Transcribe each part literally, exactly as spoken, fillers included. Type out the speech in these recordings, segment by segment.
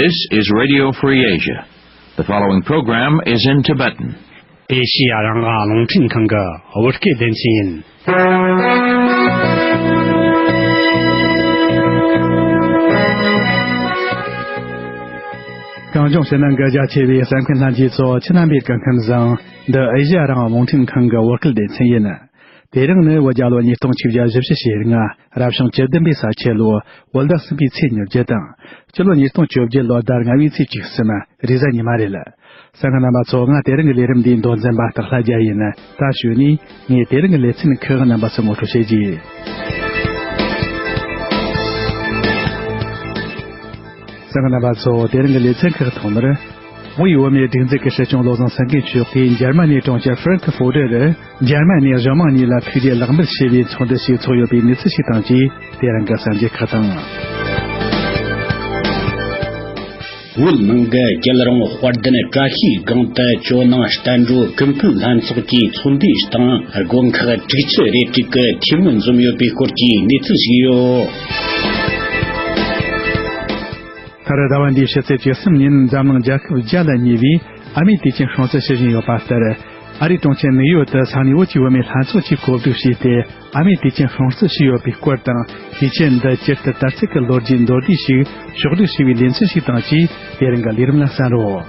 This is Radio Free Asia. The following program is in Tibetan. ཨེ་ཤི་ཡ་རང་དབང་རླུང་འཕྲིན་ཁང་གི་བོད་སྐད་སྡེ་ཚན་ཡིན། གངས་ལྗོངས་ཕྱི་ནང་གི་རྒྱ་ཆེ་བའི་གསན་མཁན་ལྷན་རྒྱས་ཚོ་ཁྱེད་རྣམ་པའི་སྐུ་ཁམས་བཟང་། འདི་ཨེ་ཤི་ཡ་རང་དབང་རླུང་འཕྲིན་ཁང་གི་བོད་སྐད་སྡེ་ཚན་ཡིན། དེ་རིང་ནི་བོད་རྒྱལ་ལོ་ཉིས་སྟོང་ཆིག་བརྒྱ་བཞི་བཅུ་ཞེ་ལྔ། རབ་བྱུང་བཅུ་བདུན་པའི་ས་ཁྱི་ལོ། བོད་ཟླ་གསུམ་པའི་ཚེས་ཉེར་བརྒྱད་དང་། སྤྱི་ལོ་ཉིས་སྟོང་བཅོ་བརྒྱད་ལོ་ཟླ་ལྔ་པའི་ཚེས་བཅུ་གསུམ། རེས་གཟའ་ཉི་མ་རེད། གསན་མཁན་རྣམ་པ་ཚོ། ང་དེ་རིང་གི་ལས་རིམ་འདིའི་མདོ་འཛིན་པ་སྟག་ལྷ་རྒྱལ་ཡིན། ད་གཞུག་ནས་ངས་དེ་རིང་གི་ལེ་ཚན་ཁག་རྣམ་པ་ཚོར་ངོ་སྤྲོད་བྱེད་ཀྱི་ཡིན། གསན་མཁན་རྣམ་པ་ཚོ། དེ་རིང་གི་ལེ་ཚན་ཁག་ཐོག་མར། དབུས་བོད་མིའི་སྒྲིག་འཛུགས་ཀྱི་སྲིད་སྐྱོང་བློ་བཟང་སེང་གེ་མཆོག་གིས་འཇར་མ་ནིའི་གྲོང་ཁྱེར་ཧྥ་རན་ཁི་ཧྥོ་ཏེར་རུ་འཇར་མ་ནིའི་གཞུང་མང་གཉིས་ལ་ཐུགས་རྗེ་ལེགས་འབུལ་ཞུ་བའི་ཚོགས་འདུ་ཞིག་ཚོགས་ཡོད་པའི་གནས་ཚུལ་ཞིག་དང་བཅས། དེ་རིང་གི་གསར་འགྱུར་ཁག་དང་། བོད་ནང་གི་རྒྱལ་རོང་དཔལ་ལྡན་བཀྲ་ཤིས་སྒང་དུ་ཇོ་ནང་བསྟན་འགྲོ་ཀུན་ཕན་ལྷན་ཚོགས་ཀྱི་ཚོགས་འདུའི་སྟེང་། དགོན་ཁག་དྲུག་ཅུ་རེ་དྲུག་གི་འཐུས་མི་འཛོམས་ཡོད་པའི་སྐོར་གྱི་གནས་ཚུལ་ཞིག་ཡོད། མཐར་ཟླ་བ་འདིའི་ཕྱི་ཚེས་བཅུ་གསུམ་ཉིན་འཛམ་གླིང་རྒྱལ་ཁབ་བརྒྱ་ལ་ཉེ་བའི་ཨ་མེ་དུས་ཆེན་སྲུང་བརྩི་ཞུ་བཞིན་ཡོད་པ་ལྟར། ཨ་རིའི་གྲོང་ཁྱེར་ནིའུ་ཡོག་ཏུ་ས་གནས་བོད་ཀྱི་བུད་མེད་ལྷན་ཚོགས་ཀྱིས་གོ་སྒྲིག་བྱས་ཏེ། ཨ་མེ་དུས་ཆེན་སྲུང་བརྩི་ཞུས་ཡོད་པའི་སྐོར་དང་། དུས་ཆེན་འདི་སྤྱིར་དུ་དར་ཚིགས་ཀྱི་ལོ་རྒྱུས་མདོར་བསྡུས་ཤིག་ཕྱོགས་བསྒྲིགས་བྱས་པའི་ལེ་ཚན་ཞིག་དང་བཅས། དེ་རིང་གི་ལས་རིམ་ལ་གསན་རོགས།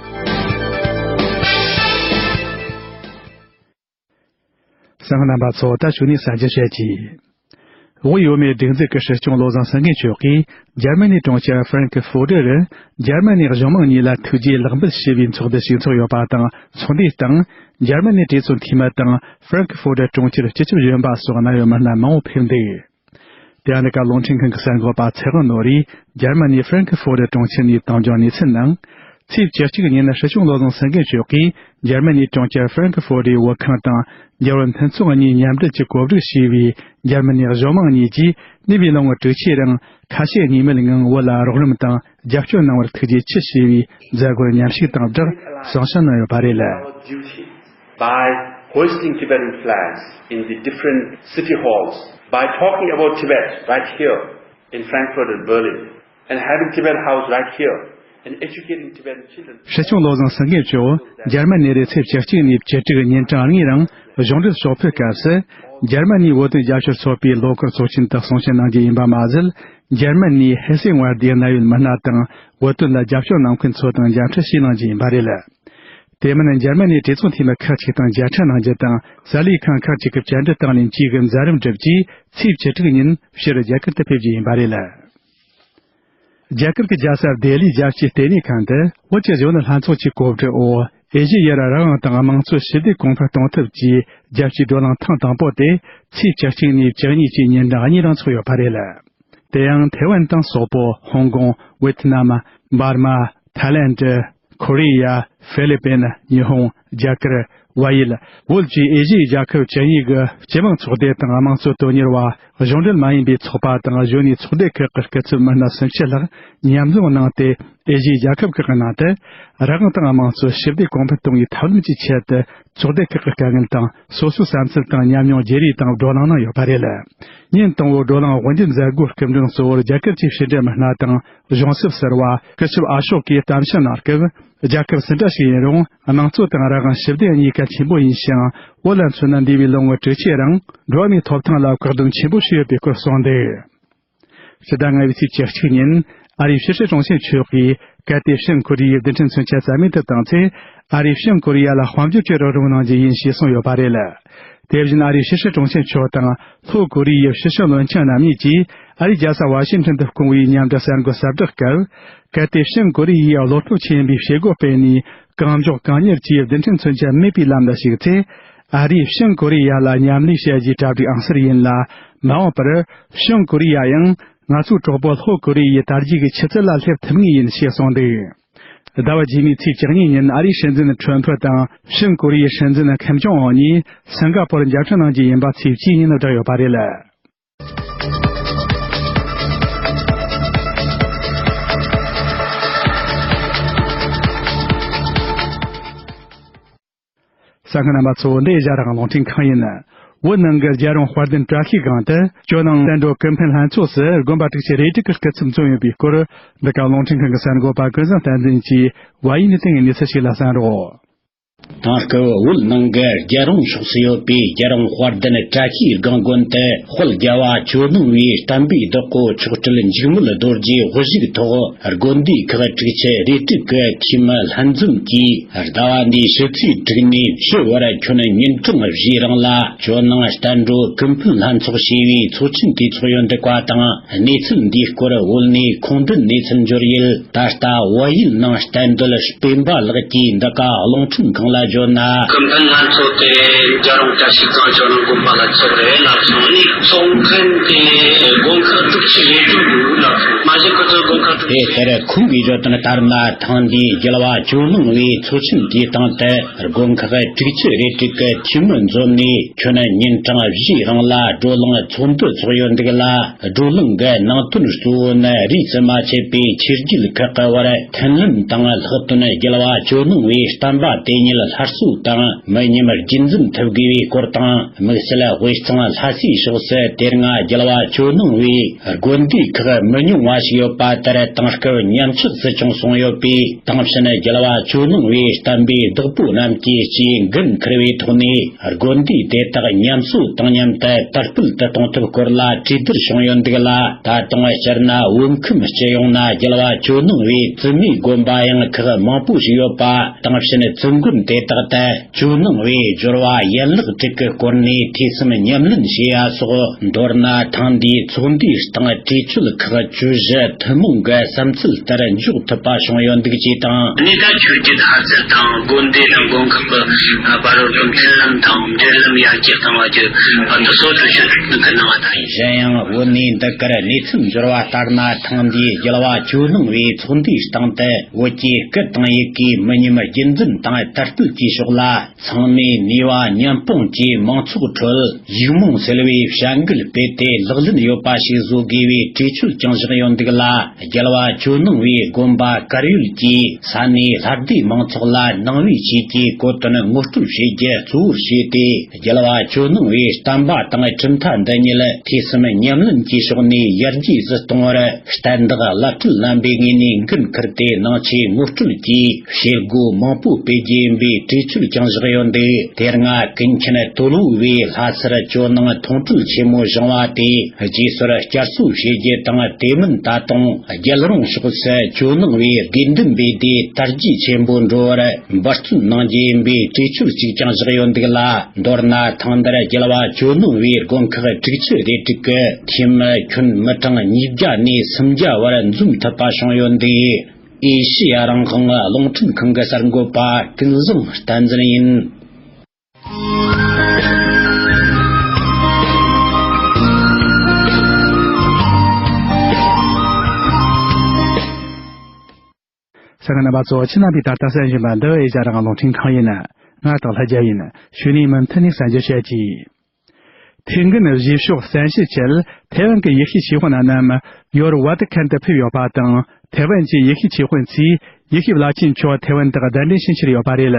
གསན་མཁན་རྣམ་པ་ཚོ། ད་གཞུག་ནས་གསར་འགྱུར་བཤད་ཀྱི། དབུས་བོད་མིའི་སྒྲིག་འཛུགས་ཀྱི་སྲིད་སྐྱོང་བློ་བཟང་སེང་གེ་མཆོག་གིས་འཇར་མ་ནིའི་གྲོང་ཁྱེར་ཧྥ་རན་ཁི་ཧྥོ་ཏེར་རུ་འཇར་མ་ནིའི་གཞུང་མང་གཉིས་ལ་ཐུགས་རྗེ་ལེགས་འབུལ་ཞུ་བའི་ཚོགས་འདུ་ཞིག་ཚོགས་ཡོད་པ་དང་། ཚོགས་འདུའི་སྟེང་འཇར་མ་ནིའི་གྲོས་ཚོགས་འཐུས་མི་དང་། ཧྥ་རན་ཁི་ཧྥོ་ཏེར་གྲོང་ཁྱེར་སྤྱི་ཁྱབ་གཞོན་པ་སོགས་གནད་ཡོད་མི་སྣ་མང་པོ་ཕེབས་འདུག། དེ་ཡང་འདི་ག་རླུང་འཕྲིན་ཁང་གི་གསར་འགོད་པ་ཚེ་དབང་ནོར་བུས་འཇར་མ་ནིའི་ཧྥ་རན་ཁི་ཧྥོ་ཏེར་གྲོང་ཁྱེར་ནས་བཏང་འབྱུང་གནས་ཚུལ་ནང་། ཚེས་བཅུ་གཅིག་ཉིན་སྲིད་སྐྱོང་བློ་བཟང་སེང་གེ་མཆོག་གིས་འཇར་མ་ནིའི་གྲོང་ཁྱེར་ཧྥ་རན་ཁི་ཧྥོ་ཏེའི་བོད་ཁང་དང་། རྒྱལ་བོད་མཐུན་ཚོགས་གཉིས་མཉམ་འབྲེལ་གྱིས་གོ་སྒྲིག་བྱས་པའི་འཇར་མ་ནིའི་གཞུང་མང་གཉིས་ཀྱིས་ནུས་པའི་ལོ་ངོ་དྲུག་ཅུའི་རིང་ཁ་ཞེ་གཉིས་མེད་ངང་བོད་ལ་རོགས་རམ་དང་རྒྱབ་སྐྱོར་གནང་བར་ཐུགས་རྗེ་ཆེ་ཞུས་པའི་མཛད་སྒོར་མཉམ་ཞུགས་དང་སྦྲགས་གསུང་བཤད་གནང་ཡོད་པ་རེད། By hoisting Tibetan flags in the different city halls, by talking about Tibet right here in Frankfurt and Berlin, and having Tibet House right here, and educating Tibetan children. སྲིད་སྐྱོང་བློ་བཟང་སེང་གེ་མཆོག་འཇར་མ་ནི་རུ་ཚེས་བཅུ་གཅིག་ནས་བཅུ་དྲུག་ཉིན་གྲངས་གཉིས་རིང་གཞུང་འབྲེལ་ཕྱོགས་ཕེབས་སྐབས་སུ། འཇར་མ་ནིའི་བོད་དོན་རྒྱབ་སྐྱོར་ཚོགས་པའི་ལོ་འཁོར་ཚོགས་ཆེན་དུ་གསུང་བཤད་གནང་རྒྱུ་ཡིན་པ་མ་ཟད། འཇར་མ་ནིའི་ཧེ་སེ་ཝར་དིའི་གནད་ཡོད་མི་སྣ་དང་བོད་དོན་ལ་རྒྱབ་སྐྱོར་གནང་མཁན་ཚོ་དང་མཇལ་འཕྲད་བྱས་གནང་རྒྱུ་ཡིན་པ་རེད། དེ་མིན་འཇར་མ་ནིའི་གྲོས་ཚོགས་འཐུས་མི་ཁག་ཅིག་དང་མཇལ་འཕྲད་གནང་རྒྱུ་དང་། གསར་ལས་ཁང་ཁག་ཅིག་གི་བཅར་འདྲི་དང་ལེན་བཅས་ཀྱི་མཛད་རིམ་གྲུབ་རྗེས། ཚེས་བཅུ་དྲུག་ཉིན་ཕྱིར་རྒྱ་གར་དུ་ཕེབས་རྒྱུ་ཡིན་པ་རེད། རྒྱ་གར་གྱི་རྒྱལ་ས་ལྡི་ལིའི་རྒྱལ་སྤྱིའི་ལྟེ་གནས་ཁང་དུ་བོད་ཀྱི་གཞོན་ནུ་ལྷན་ཚོགས་ཀྱི་གོ་སྒྲིག་འོག་ཨེ་ཤེ་ཡར་རང་དབང་དང་དམངས་གཙོའི་ཞི་བདེ་གོང་འཕེལ་གཏོང་ཐབས་ཀྱི་རྒྱལ་སྤྱིའི་བགྲོ་གླེང་ཐེངས་དང་པོ་དེ་ཚེས་བཅུ་གཅིག་ནས་བཅུ་གཉིས་ཀྱི་ཉིན་གྲངས་གཉིས་རིང་ཚོགས་ཡོད་པ་རེད། དེ་ཡང་ཐེ་ཝན་དང་སོག་པོ། ཧོང་ཀོང་། ཝེ་ཐི་ནམ། འབར་མ། ཐའི་ལེན་ཌི། ཁོ་རེ་ཡ། ཧྥི་ལི་པིན། ཉི་ཧོང་། རྒྱ་གར། བལ་ཡུལ། བོད་བཅས་ཨེ་ཤི་ཡའི་རྒྱལ་ཁབ་བཅུ་གཉིས་ཀྱི་སྤྱི་དམངས་ཚོགས་སྡེ་དང་དམངས་གཙོ་དོན་གཉེར་བ། གཞུང་འབྲེལ་མ་ཡིན་པའི་ཚོགས་པ་དང་གཞོན་ནུའི་ཚོགས་སྡེ་ཁག་གི་སྐུ་ཚབ་མི་སྣ་སུམ་ཅུ་ལྷག་མཉམ་འཛོམས་གནང་སྟེ། ཨེ་ཤི་ཡའི་རྒྱལ་ཁབ་ཁག་གི་ནང་དུ་རང་དབང་དང་དམངས་གཙོ་ཞི་བདེ་གོང་འཕེལ་གཏོང་བའི་ཐབས་ལམ་གྱི་ཆེད་དུ་ཚོགས་སྡེ་ཁག་གི་དཀའ་ངལ་དང་སོ་སོའི་བསམ་ཚུལ་དང་ཉམས་མྱོང་བརྗེ་རེས་དང་བགྲོ་གླེང་གནང་ཡོད་པ་རེད། ཉིན་དང་པོའི་བགྲོ་གླེང་དབུ་འབྱེད་མཛད་སྒོའི་སྐུ་མགྲོན་གཙོ་བོར་རྒྱ་གར་གྱི་ཕྱི་འབྲེལ་མི་སྣ་དང་གཞུང་ཞབས་ཟུར་པ་སྐུ་ཞབས་ཨ་ཤོག་གིས་གཏམ་བཤད་གནང་སྐབས། རྒྱལ་ཁབ་སུ་འདྲ་ཞིག་ཡིན་རུང་དམངས་གཙོ་དང་རང་དབང་ཞི་བདེ་གཉིས་ཀ་ཆེན་པོ་ཡིན་ཞིང་། བོད་ལ་མཚོན་ན་འདས་པའི་ལོ་ངོ་དྲུག་ཅུའི་རིང་འགྲོ་བ་མིའི་ཐོབ་ཐང་ལ་བཀག་སྡོམ་ཆེན་པོ་བྱས་ཡོད་པའི་སྐོར་གསུངས་འདུག། ཕྱི་ཟླ་ལྔ་པའི་ཚེས་བཅུ་གཅིག་ཉིན་ཨ་རིའི་ཕྱི་སྲིད་དྲུང་ཆེ་མཆོག་གིས་གལ་ཏེ་བྱང་ཀོ་རི་ཡའི་རྡུལ་ཕྲན་མཚོན་ཆ་རྩ་མེད་དུ་བཏང་ཚེ། ཨ་རིས་བྱང་ཀོ་རི་ཡ་ལ་དཔལ་འབྱོར་གྱི་རོགས་རམ་གནང་རྒྱུ་ཡིན་ཞེས་གསུངས་ཡོད་པ་རེད། དེ་བཞིན་ཨ་རིའི་ཕྱི་སྲིད་དྲུང་ཆེ་མཆོག་དང་ལྷོ་ཀོ་རི་ཡའི་ཕྱི་སྲིད་བློན་ཆེན་རྣམ་གཉིས་ཀྱིས་ཨ་རིའི་རྒྱལ་ས་ཝ་ཤིང་ཊོན་དུ་བསྐོང་བའི་མཉམ་འབྲེལ་གསར་འགོད་གསལ་བསྒྲགས་སྐབས། གལ་ཏེ་བྱང་ཀོ་རི་ཡས་བློ་སྟོབས་ཆེན་པོའི་བྱེད་སྒོ་སྤེལ་ནས་གང་མགྱོགས་གང་མྱུར་གྱིས་རྡུལ་ཕྲན་མཚོན་ཆ་མེད་པའི་ལམ་ལ་ཞུགས་ཚེ། ཨ་རིས་བྱང་ཀོ་རི་ཡ་ལ་མཉམ་ལས་བྱ་རྒྱུའི་གྲ་སྒྲིག་ཨང་གསར་ཡིན་ལ། མ་འོངས་པར་བྱང་ཀོ་རི་ཡ་ཡང་ང་ཚོའི་གྲོགས་པོ་ལྷོ་ཀོ་རི་ཡའི་དར་རྒྱས་ཀྱི་ཆུ་ཚད་ལ་སླེབས་ཐུབ་ངེས་ཡིན་ཞེས་གསུངས་འདུག། ཟླ་བ་རྗེས་མའི་ཚེས་བཅུ་གཉིས་ཉིན་ཨ་རིའི་སྲིད་འཛིན་ཁྲོམ་ཕུ་དང་བྱང་ཀོ་རི་ཡའི་སྲིད་འཛིན་ཁིམ་ཇོང་ཨུན་གཉིས་སིང་ག་པོར་མཇལ་འཕྲད་གནང་རྒྱུ་ཡིན་པ་ཚེས་བཅུའི་ཉིན་བསྒྲགས་ཡོད་པ་རེད། གསན་མཁན་རྣམ་པ་ཚོ། འདི་ཨེ་ཤ་ཡ་རང་དབང་རླུང་འཕྲིན་ཁང་ཡིན། བོད་ནང་གི་རྒྱལ་རོང་དཔལ་ལྡན་བཀྲ་ཤིས་སྒང་དུ་ཇོ་ནང་བསྟན་འགྲོ་ཀུན་ཕན་ལྷན་ཚོགས་སུ་དགོན་པ་དྲུག་ཅུ་རེ་དྲུག་གི་སྐུ་ཚབ་མཚོན་ཡོད་པའི་སྐོར། འདི་ག་རླུང་འཕྲིན་ཁང་གི་གསར་འགོད་པ་ཀུན་བཟང་བསྟན་འཛིན་གྱིས་ཝཱ་ཡི་ནས་བཏང་བའི་གནས་ཚུལ་ཞིག་ལ་གསན་རོགས། དེང་སྐབས་བོད་ནང་གི་རྒྱལ་རོང་ཕྱོགས་སུ་ཡོད་པའི་རྒྱལ་རོང་དཔལ་ལྡན་བཀྲ་ཤིས་སྒང་དགོན་དུ་དཔལ་རྒྱལ་བ་ཇོ་ནང་བའི་བསྟན་པའི་བདག་པོ་མཆོག་སྤྲུལ་འཇིགས་མེད་རྡོ་རྗེའི་དབུ་བཞུགས་ཐོག་དགོན་སྡེ་ཁག་དྲུག་ཅུ་རེ་དྲུག་གི་འཐུས་མི་ལྷན་འཛོམས་ཀྱིས་ཟླ་བ་འདིའི་ཕྱི་ཚེས་དྲུག་ནས་བཞི་བར་ཁྱོན་ཉིན་གྲངས་བཞིའི་རིང་ལ་ཇོ་ནང་བསྟན་འགྲོ་ཀུན་ཕན་ལྷན་ཚོགས་ཞེས་པའི་ཚོགས་ཆེན་དེ་ཚོགས་ཡོད་འདུག་པ་དང་། གནས་ཚུལ་འདིའི་སྐོར་བོད་ནས་ཁུངས་ལྡན་གནས་ཚུལ་འབྱོར་ཡུལ། ད་ལྟ་བལ་ཡུལ་ནང་གཏན་སྡོད་སྤེན་པ་ལགས་ཀྱིས་འདི་ག་རླུང་འཕྲིན་ཁང་ལ་བརྗོད་ན། ཀུན་ཕན་ལྷན་ཚོགས་དེ་རྒྱལ་རོང་བཀྲ་ཤིས་སྒང་ཇོ་ནང་དགོན་པ་ལ་ཚོགས་རེད་ལབ་སོང་ནས། ཚོགས་མཁན་དེ་དགོན་ཁག་དྲུག་ཅུ་རེ་དྲུག་ཡོད་ལབ་སོང་། མ་གཞི་ཁོ་ཚོ་དགོན་ཁག་དྲུག་ཅུ། དེ་ལྟར་ཁོང་གིས་བརྗོད་དོན་ལྟར་ན། ཐེངས་འདིའི་རྒྱལ་བ་ཇོ་ནང་བའི་ཚོགས་ཆེན་དེའི་སྟེང་དུ་དགོན་ཁག་དྲུག་ཅུ་རེ་དྲུག་གི་འཐུས་མི་འཛོམས་ནས། ཁྱོན་ཉིན་གྲངས་བཞིའི་རིང་ལ་བགྲོ་གླེང་ཚོགས་འདུ་ཚོགས་ཡོད་འདུག་ལ། བགྲོ་གླེང་གི་ནང་དོན་གཙོ་བོ་ནི་རིས་སུ་མ་ཆད་པའི་ཆོས་བརྒྱུད་ཁག་གི་བར་མཐུན་ལམ་དང་ལྷག་དོན་རྒྱལ་བ་ཇོ་ནང་བའི་བསྟན་པ་དེ་ཉིད་སླར་གསོ་དང་མི་ཉམས་རྒྱུན་འཛིན་ཐུབ་དགོས་པའི་སྐོར་དང་། དམིགས་བསལ་དབུས་གཙང་ལྷ་སའི་ཕྱོགས་སུ་དེ་སྔ་རྒྱལ་བ་ཇོ་ནང་བའི་དགོན་སྡེ་ཁག་མི་ཉུང་བ་ཞིག་ཡོད་པ་དེར་དེང་སྐབས་ཉམས་ཆག་ཏུ་བྱུང་སོང་ཡོད་པས། དེང་ཕྱིན་རྒྱལ་བ་ཇོ་ནང་བའི་བསྟན་པའི་བདག་པོ་རྣམས་ཀྱིས་ལྕེ་འགན་འཁུར་བའི་ཐོག་ནས། དགོན་སྡེ་དེ་དག་ཉམས་གསོ་དང་མཉམ་དུ་དར་སྤེལ་དུ་གཏོང་ཐབས་སྐོར་ལ་གྲོས་བསྡུར་བྱུང་ཡོད་འདུག་ལ། ད་དུང་སྤྱིར་ན་བོད་ཁམས་སྤྱི་ཡོངས་ན་རྒྱལ་བ་ཇོ་ནང་བའི་བཙུན་མའི་དགོན་པ་ཡང་ཁག་མང་པོ་ཞིག་ཡོད་པ། དེང་ཕྱིན་བཙུན་དགོན་དེ་དག་ཏུ་ཇོ་ནང་བའི་སྦྱོར་བ་ཡན་ལག་དྲུག་གི་སྐོར་ནས་ཐོས་བསམ་ཉམས་ལེན་བྱེད་ཡ་སོགས། མདོར་ན་ཐེངས་འདིའི་ཚོགས་འདུའི་སྟེང་གྲོས་ཆོད་ཁག་བཅུ་བཞི་ཐུན་མོང་གི་བསམ་ཚུལ་ལྟར་འཇོག་ཐུབ་པ་བྱུང་ཡོད་འདུག་ཅེས་དང་། གནས་བརྟན་ཆོས་བརྒྱུད་ལྷ་རྩེ་དང་དགོན་སྡེ་དང་དགོན་ཁག་གི་བར་རོལ་གྱི་མཐུན་ལམ་དང་འབྲེལ་ལམ་ཡར་རྒྱས་གཏོང་བ་བཅས་འདི་ཚོ་གྲོས་ཆོད་གནང་བ་དང་ཡིན། གཞན་ཡང་བོད་ནས་འདི་གར་གནས་ཚུལ་འབྱོར་བ་ལྟར་ན། ཐེངས་འདིའི་རྒྱལ་བ་ཇོ་ནང་བའི་ཚོགས་འདུའི་སྟེང་དུ་བོད་ཀྱི་སྐད་དང་ཡི་གེ་མི་ཉམས་རྒྱུན་འཛིན་དང་དར་སྤེལ་གྱི་ཕྱོགས་ལ། ཚང་མས་ནུས་པ་མཉམ་སྤུངས་ཀྱིས་མང་ཚོགས་ཁྲོད་ཡིག་རྨོངས་སེལ་བའི་བྱ་འགུལ་སྤེལ་ཏེ་ལག་ལེན་ཡོད་པ་ཞིག་བཟོ་དགོས་པའི་གྲོས་ཆོད་ཀྱང་བཞག་ཡོད་འདུག་ལ། རྒྱལ་བ་ཇོ་ནང་བའི་དགོན་པ་དཀར་ཡོལ་གྱིས་ས་གནས་ལྷ་སྡེ་མང་ཚོགས་ལ་ནང་པའི་ཆོས་ཀྱི་གོ་དོན་ངོ་སྤྲོད་བྱེད་རྒྱུ་གཙོ་བོར་བྱས་ཏེ། རྒྱལ་བ་ཇོ་ནང་བའི་བསྟན་པ་དང་གྲུབ་མཐའ་འདི་ཉིད་ཐོས་བསམ་ཉམས་ལེན་གྱི་ཕྱོགས་ནས་ཡར་རྒྱས་སུ་གཏོང་བར། བསྟན་བདག་བླ་སྤྲུལ་རྣམ་པའི་ངོས་ནས་འགན་འཁུར་ཏེ་ནང་ཆོས་ངོ་སྤྲོད་ཀྱིས་བྱེད་སྒོ་མང་པོ་སྤེལ་རྒྱུ་ཡིན་པའི་གྲོས་ཆོད་ཀྱང་བཞག་ཡོད་འདུག་དེ་སྔ་ཀུན་མཁྱེན་ཏུ་ལུའུ་བས་ལྷ་སར་ཇོ་ནང་མཐོང་གྲོལ་ཆེན་མོ་བཞེངས་བ་དེ་རྗེས་སོར་བསྐྱར་གསོ་བྱེད་རྒྱུ་དང་། དེ་མིན་ད་དུང་རྒྱལ་རོང་ཕྱོགས་སུ་ཇོ་ནང་བའི་དགེ་འདུན་པའི་སྡེ་དར་རྒྱས་ཆེན་པོ་འགྲོ་བར་འབད་བརྩོན་གནང་རྒྱུ་ཡིན་པའི་གྲོས་ཆོད་ཅིག་ཀྱང་བཞག་ཡོད་འདུག་ལ། མདོར་ན་ཐེངས་འདིར་རྒྱལ་བ་ཇོ་ནང་བའི་དགོན་ཁག་དྲུག་ཅུ་རེ་དྲུག་གི་འཐུས་མི་ཁྱོན་མི་གྲངས་ཉིས་བརྒྱ་ནས་སུམ་བརྒྱ་བར་འཛོམས་ཐུབ་པ་བྱུང་ཡོད་འདུག་ཨེ་ཤེ་ཡ་རང་དབང་རླུང་འཕྲིན་ཁང་གི་གསར་འགོད་པ་ཀུན་བཟང་བསྟན་འཛིན་ཡིན། གསན་མཁན་རྣམ་པ་ཚོ། ཁྱེད་རྣམ་པས་ད་ལྟ་གསན་བཞིན་པ་འདི་ཨེ་ཤ་ཡ་རང་དབང་རླུང་འཕྲིན་ཁང་ཡིན། ང་སྟག་ལྷ་རྒྱལ་ཡིན། གཞུག་ནས་མུ་མཐུད་ནས་གསན་རྒྱུ་བྱེད་ཀྱིས། ཐེ་ཝན་གཞིས་ཕྱོགས་གསན་བྱེད་ཆེད་ཐེ་ཝན་གྱི་ཡེ་ཤུའི་ཆོས་དཔོན་རྣམས་ཡོར་ཝ་ཏི་ཁན་དུ་ཕེབས་ཡོད་པ་དང་། ཐེ་ཝན་གྱི་ཡེ་ཤུའི་ཆོས་དཔོན་ཚོས་ཡེ་ཤུའི་བླ་ཆེན་མཆོག་ཐེ་ཝན་དུ་གདན་འདྲེན་ཕྱིན་ཕྱིར་ཡོད་པ་རེད།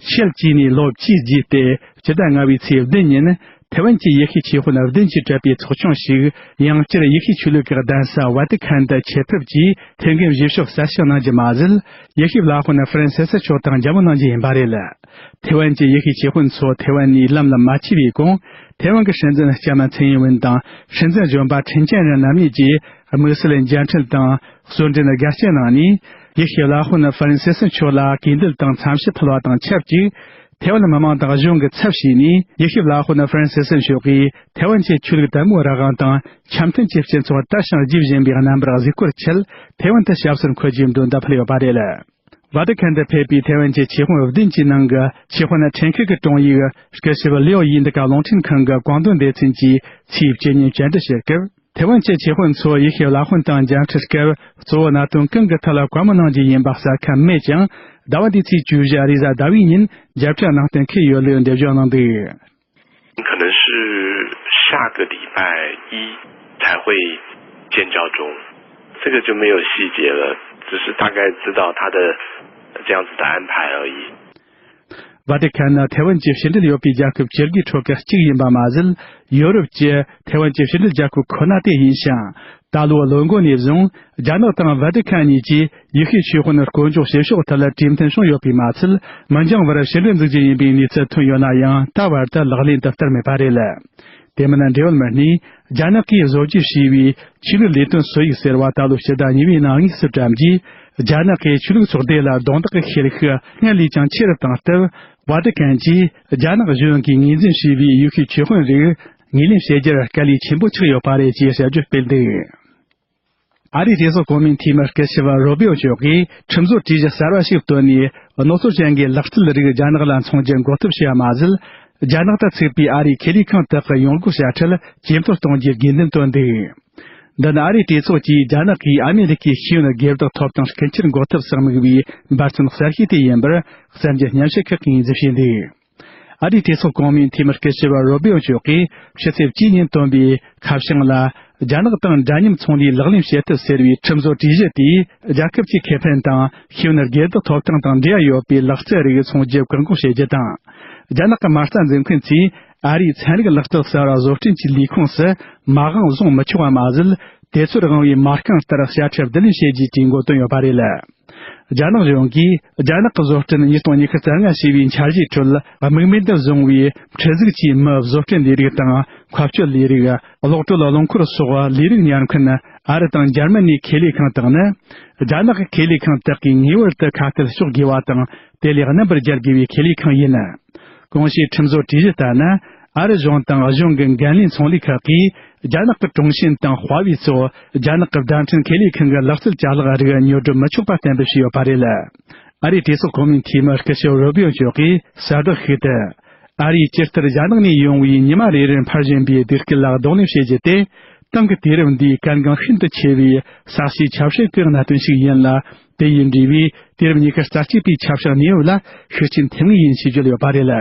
ཕྱེད་བཅུ་ནས་ལོ་བཅུའི་རྗེས་ཏེ་སྤྱི་ཟླ་ལྔ་པའི་ཚེས་བདུན་ཉིན་ཐེ་ཝན་གྱི་ཡེ་ཤུའི་ཆོས་དཔོན་བདུན་གྱིས་གྲུབ་པའི་ཚོགས་ཆུང་ཞིག་ཡང་བསྐྱར་ཡེ་ཤུའི་ཆོས་ལུགས་ཀྱི་གདན་ས་ཝ་ཏི་ཁན་དུ་ཆེད་ཕེབས་ཀྱིས་ཐེ་ཝན་གཞིས་ཕྱོགས་གསལ་བཤད་གནང་རྒྱུ་མ་ཟད། ཡེ་ཤུའི་བླ་དཔོན་ཧྥ་རན་སི་སི་མཆོག་དང་མཇལ་མོལ་གནང་རྒྱུ་ཡིན་པ་རེད། ཐེ་ཝན་གྱི་ཡེ་ཤུའི་ཆོས་དཔོན་ཚོ་ཐེ་ཝན་ནས་ལམ་ལ་མ་ཆས་པའི་གོང་། ཐེ་ཝན་གྱི་སྲིད་འཛིན་སྐྱ་མ་ཚེ་ཡིན་ཝུན་དང་སྲིད་འཛིན་གཞོན་པ་ཁྲིན་ཅན་རེན་རྣམ་གཉིས་ཀྱིས་དམིགས་བསལ་མཇལ་འཕྲད་དང་གསོལ་འདྲེན་དགའ་སྐྱེལ་གནང་ནས། ཡེ་ཤུའི་བླ་དཔོན་ཧྥ་རན་སི་སི་མཆོག་ལ་གུས་འདུད་དང་འཚམས་ཞུ་ཕུལ་བ་དང་ཆབས་ཅིག་ཐེ་ཝན་མི་མང་དང་གཞུང་གི་ཚབ་བྱས་ནས། ཡེ་ཤུའི་བླ་དཔོན་ཧྥ་རན་སི་སི་མཆོག་གིས་ཐེ་ཝན་གྱི་ཆོས་ལུགས་དད་མོས་རང་དབང་དང་འཆམ་མཐུན་གྱི་སྤྱི་ཚོགས་དར་ཞིང་རྒྱས་བཞིན་པའི་རྣམ་པར་གཟིགས་སྐོར་ཆེད་ཐེ་ཝན་དུ་ཞབས་སོར་འཁོད་རྒྱུའི་མདུན་དུ་ཕུལ་ཡོད་པ་རེད། ཝ་ཏི་ཁན་དུ་ཕེབས་པའི་ཐེ་ཝན་གྱི་ཆོས་དཔོན་བདུན་གྱི་ནང་གི་ཆོས་དཔོན་ཁྲིན་ཁི་གི་དྲུང་ཡིག་སྐུ་ཞབས་ལིའོ་ཡིས་འདི་ག་རླུང་འཕྲིན་ཁང་གི་གོང་དོན་སྡེ་ཚན་གྱིས་ཚེས་བཅུ་ཉིན་བཅར་འདྲི་བྱེད་སྐབས། ཐེ་ཝན་གྱི་ཆོས་དཔོན་ཚོ་ཡེ་ཤུའི་བླ་དཔོན་དང་མཇལ་འཕྲད་སྐབས། གཙོ་བོ་གནད་དོན་གང་གི་ཐད་ལ་བཀའ་མོལ་གནང་རྒྱུ་ཡིན་པ་གསལ་ཁ་མེད་ཀྱང་། ཟླ་བ་འདིའི་ཚེས་བཅུ་བཞི་རེས་གཟའ་ཟླ་བའི་ཉིན་མཇལ་འཕྲད་གནང་གཏན་འཁེལ་ཡོད་ལུགས་འགྲེལ་བརྗོད་གནང་འདུག 可能是下个礼拜一才会见昭中，这个就没有细节了，只是大概知道他的这样子的安排而已。ཝ་ཏི་ཁན་ནི་ཐེ་ཝན་གྱི་ཕྱི་འབྲེལ་ཡོད་པའི་རྒྱལ་ཁབ་བཅུ་དགུའི་ཁྲོད་ཀྱི་གཅིག་ཡིན་པ་མ་ཟད། ཡོ་རོབ་ཀྱི་ཐེ་ཝན་གྱི་ཕྱི་འབྲེལ་རྒྱལ་ཁབ་ཁོ་ན་དེ་ཡིན་ཞིང་། ད་ལོའི་ལོ་མགོ་ནས་བཟུང་རྒྱ་ནག་དང་ཝ་ཏི་ཁན་གཉིས་ཀྱིས་ཡེ་ཤུའི་ཆོས་དཔོན་སྐོར་འཇོག་བྱེད་ཕྱོགས་ཐད་ལ་གྲོས་མཐུན་བྱུང་ཡོད་པས་མ་ཚད། མི་འགྱངས་བར་ཕྱི་འབྲེལ་འཛུགས་རྒྱུ་ཡིན་པའི་གནས་ཚུལ་ཐོན་ཡོད་ན་ཡང་། ད་བར་དུ་ལག་ལེན་དུ་བསྟར་མེད་པ་རེད། དེ་མིན། འབྲེལ་ཡོད་མི་སྣས་རྒྱ་ནག་གིས་བཟོ་བཅོས་བྱས་པའི་ཆོས་ལུགས་ལས་དོན་སྲོལ་ཡིག་ཟེར་བ་ད་ལོའི་ཕྱི་ཟླ་གཉིས་པའི་ནང་དངོས་སུ་བཀྲམ་རྗེས། རྒྱ་ནག་གིས་ཆོས་ལུགས་ཚོགས་སྡེ་ལ་རྡུང་རྡེག་གི་ཤེད་ཤུགས་སྔར་ལས་ཀྱང་ཆེ་རུ་བཏང་སྟབས། ཝ་ཏི་ཁན་གྱིས་རྒྱ་ནག་གཞུང་གིས་ངོས་འཛིན་བྱས་པའི་ཡེ་ཤུའི་ཆོས་དཔོན་རིགས་ངོས་ལེན་བྱེད་རྒྱུར་དཀའ་ལས་ཆེན་པོ་ཆགས་ཡོད་པ་རེད་ཅེས་དཔྱད་བརྗོད་སྤེལ་འདུག་ཨ་རིའི་གྲོས་ཚོགས་གོང་མའི་འཐུས་མི་སྐུ་ཞབས་རུ་བྷི་ཨོ་མཆོག་གིས་ཁྲིམས་བཟོ་གྲོས་གཞི་གསར་བ་ཞིག་བཏོན་ནས། རྣོ་ཚོར་ཅན་གྱི་ལག་རྩལ་རིགས་རྒྱ་ནག་ལ་འཚོང་རྒྱུ་འགོག་ཐབས་བྱས་པ་མ་ཟད། རྒྱ་ནག་ཏུ་ཚུགས་པའི་ཨ་རིའི་ཁེ་ལས་ཁང་དག་གི་ཡོང་སྒོ་བྱ་ཁྲལ་ཇེ་མཐོར་གཏོང་རྒྱུའི་དགོས་འདུན་བཏོན་འདུག་འདི་ནི་ཨ་རིའི་གྲོས་ཚོགས་ཀྱིས་རྒྱ་ནག་གིས་ཨ་མེ་རི་ཁའི་ཤེས་ཡོན་སྒེར་བདག་ཐོབ་ཐང་རྐུ་འཁྱེར་འགོག་ཐབས་སུ་དམིགས་པའི་འབད་བརྩོན་གསར་ཤོས་དེ་ཡིན་པར་གསར་འགྱུར་སྙན་ཞུ་ཁག་གིས་དབྱེ་འབྱེད་བྱས་འདུག་ཨ་རིའི་གྲོས་ཚོགས་གོང་མའི་འཐུས་མི་སྐུ་ཞབས་རུ་བྷི་ཨོ་མཆོག་གིས་ཕྱི་ཚེས་བཅུའི་ཉིན་བཏོན་པའི་ཁ་བྱང་ལ། རྒྱ་ནག་དང་འདྲ་མཉམ་ཚོང་ལས་ལག་ལེན་བྱེད་ཐབས་ཟེར་བའི་ཁྲིམས་བཟོ་གྲོས་གཞི་དེས། རྒྱལ་ཁབ་ཀྱི་ཁེ་ཕན་དང་ཤེས་ཡོན་སྒེར་བདག་ཐོབ་ཐང་དང་འབྲེལ་བ་ཡོད་པའི་ལག་རྩལ་རིགས་འཚོང་རྒྱུ་བཀག་འགོག་བྱེད་རྒྱུ་དང་། རྒྱ་ནག་གི་མ་རྩ་འཛིན་མཁན་ཚོས་ཨ་རིའི་ཚན་རིག་ལག་རྩལ་གསར་བ་བཟོ་སྐྲུན་གྱི་ལས་ཁུངས་སུ་མ་དབང་བཟུང་མི་ཆོག་པ་མ་ཟད། དེ་ཚོར་དབང་བའི་མ་རྐང་ལྟར་དཔྱ་ཁྲལ་བསྡུ་ལེན་བྱེད་རྒྱུའི་གྲོས་འགོ་བཏོན་ཡོད་པ་རེད། རྒྱ་ནག་གཞུང་གིས་རྒྱ་ནག་གི་བཟོ་སྐྲུན་ཉིས་སྟོང་ཉི་ཤུ་རྩ་ལྔ་ཞེས་པའི་འཆར་གཞིའི་ཁྲོད། དམིགས་མེད་དུ་བཟུང་བའི་འཕྲུལ་གཟུགས་ཀྱིས་མི་བཟོ་སྐྲུན་ལས་རིགས་དང་། འཁོར་སྐྱོད་ལས་རིགས། གློག་དྲོད་རླུང་འཁོར་སོགས་ལས་རིགས་ཉར་མཁན་ཨ་རི་དང་འཇར་མ་ནིའི་ཁེ་ལས་ཁང་དག་ནི། རྒྱ་ནག་གི་ཁེ་ལས་ཁང་དག་གིས་ངེས་པར་དུ་ཁ་གཏད་གཅོག་དགོས་པ་དང་། དེ་ལས་རྣམ་པར་རྒྱལ་དགོས་པའི་ཁེ་ལས་ཁང་ཡིན། གོང་ཞུས་ཁྲིམས་བཟོ་གྲོས་གཞི་ལྟར་ན། ཨ་རི་གཞུང་དང་གཞུང་གི་འགན་ལེན་ཚོང་ལས་ཁག་གིས་རྒྱ་ནག་གི་ཀྲུང་ཞིན་དང་ཧྭ་ཝེ་སོགས་རྒྱ་ནག་གི་བརྡ་འཕྲིན་ཁེ་ལས་ཁང་གི་ལག་རྩལ་ཅ་ལག་རིགས་ཉོ་སྒྲུབ་མི་ཆོག་པ་གཏན་འབེབས་བྱས་ཡོད་པ་རེད། ཨ་རིའི་གྲོས་ཚོགས་གོང་མའི་འཐུས་མི་སྐུ་ཞབས་རུ་བྷི་ཨོ་མཆོག་གིས་གསལ་བསྒྲགས་ཤིག་ཏུ། ཨ་རིས་ཇི་ལྟར་རྒྱ་ནག་ནས་ཡོང་བའི་ཉི་མ་རེ་རེར་འཕར་བཞིན་པའི་སྡེ་དཀྲུག་ལ་གདོང་ལེན་བྱེད་རྒྱུ་དེ། ཏང་གི་དུས་རབས་འདིའི་གལ་འགངས་ཤིན་ཏུ་ཆེ་བའི་ས་གཤིས་ཆབ་སྲིད་ཀྱི་གནད་དོན་ཞིག་ཡིན་ལ། དེ་ཡིས་འབྲེལ་བའི་དུས་རབས་ཉི་ཤུ་རྩ་གཅིག་པའི་ཆབ་སྲིད་གནས་བབ་ལ་ཤུགས་རྐྱེན་ཐེབས་ངེས་ཡིན་ཞེས་བརྗོད་ཡོད་པ་རེད།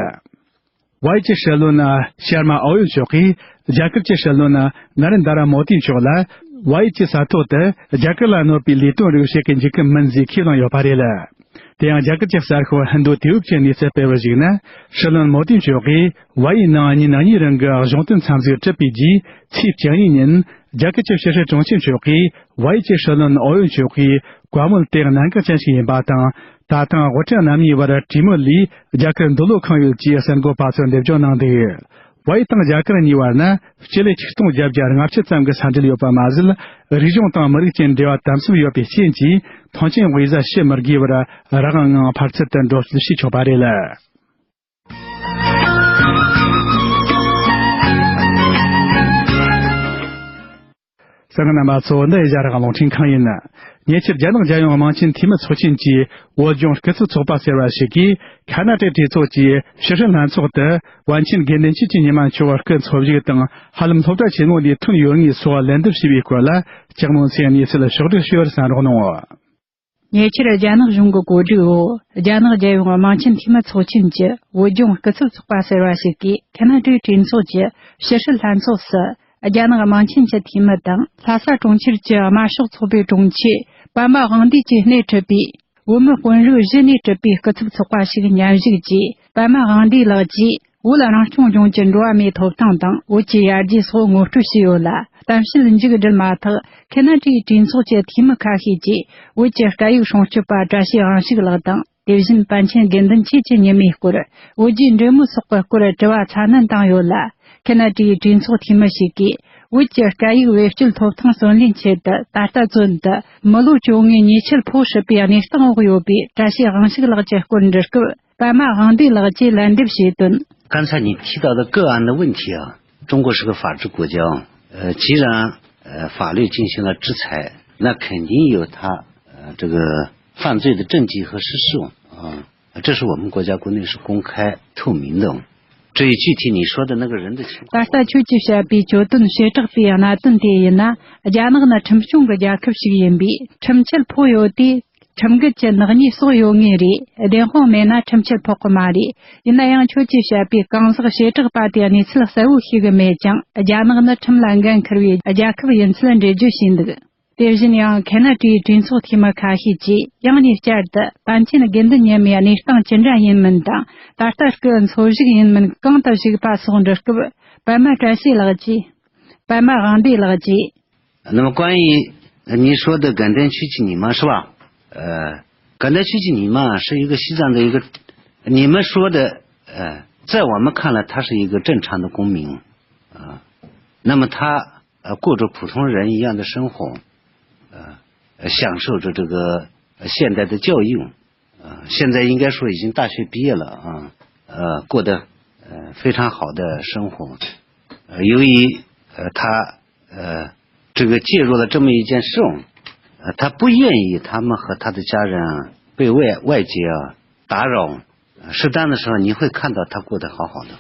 ཝའི་ཅི་སྲིད་བློན་ཤར་མ་ཨོ་ཡོན་མཆོག་གིས་རྒྱ་གར་གྱི་སྲིད་བློན་ན་རེན་དྲ་མོ་དི་མཆོག་ལ། ཝའི་ཅི་ས་ཐོག་ཏུ་རྒྱ་གར་ལ་གནོད་པའི་ལས་དོན་རིགས་བྱེད་ཀྱི་འཇུག་གི་མིན་ཞེས་ཁས་བླངས་ཡོད་པ་རེད། དེ་ཡང་རྒྱ་གར་གྱི་གསར་ཤོག་ཧིན་དུ་དུས་བབ་ཀྱི་གནས་ཚུལ་སྤེལ་བར་གཞིགས་ན། སྲིད་བློན་མོ་དི་མཆོག་གིས་ཝའི་ནང་ཉིན་གཉིས་རིང་གི་གཞུང་དོན་འཚམས་གཟིགས་གྲུབ་པའི་རྗེས། ཚེས་བཅུ་གཉིས་ཉིན་རྒྱ་གར་གྱི་ཕྱི་སྲིད་དྲུང་ཆེ་མཆོག་གིས་ཝའི་ཅི་སྲིད་བློན་ཨོ་ཡོན་མཆོག་གིས་བཀའ་མོལ་དེ་གནད་འགག་ཅན་ཞིག་ཡིན་པ་དང་། ད་ཐེངས་དབུ་ཁྲིད་རྣམ་གཉིས་བར་གྲོས་མོལ་ལས་རྒྱ་གར་འདོད་བློ་ཁེངས་ཡོད་ཅེས་གསར་འགོད་པ་ཚོར་འགྲེལ་བརྗོད་གནང་འདུག་ཝའི་དང་རྒྱ་གར་གཉིས་བར་ན་སྤྱི་ལེ་ཆིག་སྟོང་བརྒྱད་བརྒྱ་ལྔ་བཅུ་ཙམ་གྱི་ས་འབྲེལ་ཡོད་པ་མ་ཟད། རིག་གཞུང་དང་མི་རིགས་ཀྱི་འབྲེལ་བ་དམ་ཟབ་ཡོད་པའི་རྐྱེན་གྱིས། ཐོན་སྐྱེད་དབུས་གཟའ་ཕྱི་མི་དགོས་པར་རང་དབང་ངང་ཕར་ཚུར་དུ་འགྲོ་སྐྱོད་བྱེད་ཆོག་པ་རེད། གསན་མཁན་རྣམ་པ་ཚོ། འདི་ཨེ་ཤ་ཡ་རང་དབང་རླུང་འཕྲིན་ཁང་ཡིན། ཉེ་ཆར་རྒྱ་ནག་རྒྱལ་ཡོངས་དམངས་ཆེན་འཐུས་མི་ཚོགས་ཆེན་གྱི་བོད་ལྗོངས་སྐུ་ཚབ་ཚོགས་པ་ཟེར་བ་ཞིག་གིས། ཁ་ན་ཏའི་གྲོས་ཚོགས་ཀྱི་ཕྱི་སྲིད་ལྷན་ཚོགས་དུ། པཎ་ཆེན་དགེ་འདུན་ཆོས་ཀྱི་ཉི་མ་མཆོག་སྐུ་འཚོ་བཞུགས་དང་། ཧ་ལམ་སློབ་གྲྭ་ཆེན་མོ་ལས་ཐོན་ཡོད་ངེས་སོགས་ལན་འདེབས་བྱས་པའི་སྐོར་ལ། ལྕགས་མོ་མཚོས་གནས་ཚུལ་ཕྱོགས་བསྒྲིགས་ཞུ་བར་གསན་རོགས་གནང་། ཉེ་ཆར་རྒྱ་ནག་གཞུང་གི་གོ་སྒྲིག་འོག་རྒྱ་ནག་རྒྱལ་ཡོངས་དམངས་ཆེན་འཐུས་མི་ཚོགས་ཆེན་གྱི་བོད་ལྗོངས་སྐུ་ཚབ་ཚོགས་པ་ཟེར་བ་ཞིག་གིས། ཁ་ན་ཏའི་གྲོས་ཚོགས་ཀྱི་ཕྱི་སྲིད་ལྷན་ཚོགས་སུ། རྒྱ་ནག་དམངས་ཆེན་གྱི་འཐུས་མི་དང་། ལྷ་ས་གྲོང་ཁྱེར་གྱི་དམར་ཤོག་ཚོགས་པའི་དྲུང་ཆེ་པདྨ་དབང་འདུས་ཀྱིས་སྣེ་ཁྲིད་པའི། བོད་མི་དཔོན་རིགས་བཞི་ནས་གྲུབ་པའི་སྐུ་ཚབ་ཚོགས་པ་ཞིག་མཉམ་ཞུགས་ཀྱིས། པདྨ་དབང་འདུས་ལགས་ཀྱིས། བོད་རང་སྐྱོང་ལྗོངས་ཀྱི་འགྲོ་བ་མིའི་ཐོབ་ཐང་དང་། བོད་ཀྱི་ཡར་རྒྱས་སོགས་ངོ་སྤྲོད་བྱས་ཡོད་ལ། གཏམ་བཤད་མཇུག་བསྒྲིལ་མ་ཐག་ཁ་ན་ཏའི་གྲོས་ཚོགས་ཀྱི་འཐུས་མི་ཁ་ཤས་ཀྱིས། བོད་ཀྱི་སྐད་ཡིག་སྲུང་སྐྱོབ་པ་བཀྲ་ཤིས་དབང་ཕྱུག་ལགས་དང་། དེ་བཞིན་པཎ་ཆེན་དགེ་འདུན་ཆོས་ཀྱི་ཉི་མའི་སྐོར། བོད་རྒྱའི་འབྲེལ་མོལ་སོགས་ཀྱི་སྐོར་དྲི་བ་ཚ་ནན་བཏང་ཡོད་ལ། ཁ་ན་ཏའི་གྲོས་ཚོགས་འཐུས་མི་ཞིག་གིས། བོད་ཀྱི་སྐད་ཡིག་བེད་སྤྱོད་ཐོབ་ཐང་བརྩོན་ལེན་ཆེད་དུ། ད་ལྟ་བཙོན་དུ་མི་ལོ་བཅོ་ལྔའི་ཉེས་ཆད་ཕོག་སྲིད་པའི་གནས་སྟངས་འོག་ཡོད་པའི་བཀྲ་ཤིས་དབང་ཕྱུག་ལགས་ཀྱི་སྐོར་འདྲི་སྐབས། པདྨ་དབང་འདུས་ལགས་ཀྱིས་ལན་འདེབས་བྱས་དོན། 刚才你提到的个案的问题啊，中国是个法治国家啊，呃，既然呃法律进行了制裁，那肯定有他呃这个犯罪的证据和事实啊，这是我们国家国内是公开透明的。至于具体你说的那个人的情况， ད་ལྟ་ཁྱོད་ཀྱིས་བཤད་པའི་གྱོད་དོན་བྱེ་བྲག་པའི་གནད་དོན་དེ་ཡིན་ན། རྒྱ་ནག་ནི་ཁྲིམས་སྐྱོང་གི་རྒྱལ་ཁབ་ཞིག་ཡིན་པས། ཁྲིམས་ཆད་ཕོག་ཡོད་དུས། ཁྲིམས་འགལ་གྱི་ནག་ཉེས་གསོག་ཡོད་ངེས་རེད། བདེན་དཔང་མེད་ན་ཁྲིམས་ཆད་ཕོག་གི་མ་རེད། ཡིན་ན་ཡང་ཁྱོད་ཀྱིས་བཤད་པའི་གང་ཟག་བྱེ་བྲག་པ་དེའི་གནས་ཚུལ་གསལ་བོ་ཤེས་གི་མེད་ཀྱང་། རྒྱ་ནག་ནི་ཁྲིམས་ལ་འགན་འཁུར་བའི་རྒྱལ་ཁབ་ཡིན་ཚུལ་འགྲེལ་བརྗོད་བྱས་འདུག་དེ་བཞིན་ཡང་ཁེ་ན་ཌའི་གྲོས་ཚོགས་འཐུས་མི་ཁ་ཤས་ཀྱིས་ཡང་ནས་བསྐྱར་དུ་པཎ་ཆེན་དགེ་འདུན་ཉི་མའི་གནས་སྟངས་ཅི་འདྲ་ཡིན་མིན་དང་། ད་ལྟ་སྐུ་འཚོ་བཞུགས་ཡིན་མིན་གང་དུ་བཞུགས་པ་སོགས་འདྲི་སྐབས། པདྨ་བཀྲ་ཤིས་ལགས་ཀྱིས། པདྨ་དབང་འདུས་ལགས་ཀྱིས། 那么关于你说的感电区域你们是吧？呃，感电区域你们是一个西藏的一个，你们说的，呃，在我们看来，他是一个正常的公民，啊、那么他呃过着普通人一样的生活，呃，享受着这个呃现代的教育，呃，现在应该说已经大学毕业了啊，呃，过得呃非常好的生活。呃，由于呃他呃这个介入了这么一件事，呃，他不愿意他们和他的家人被外外界啊打扰，呃适当的时候你会看到他过得好好的。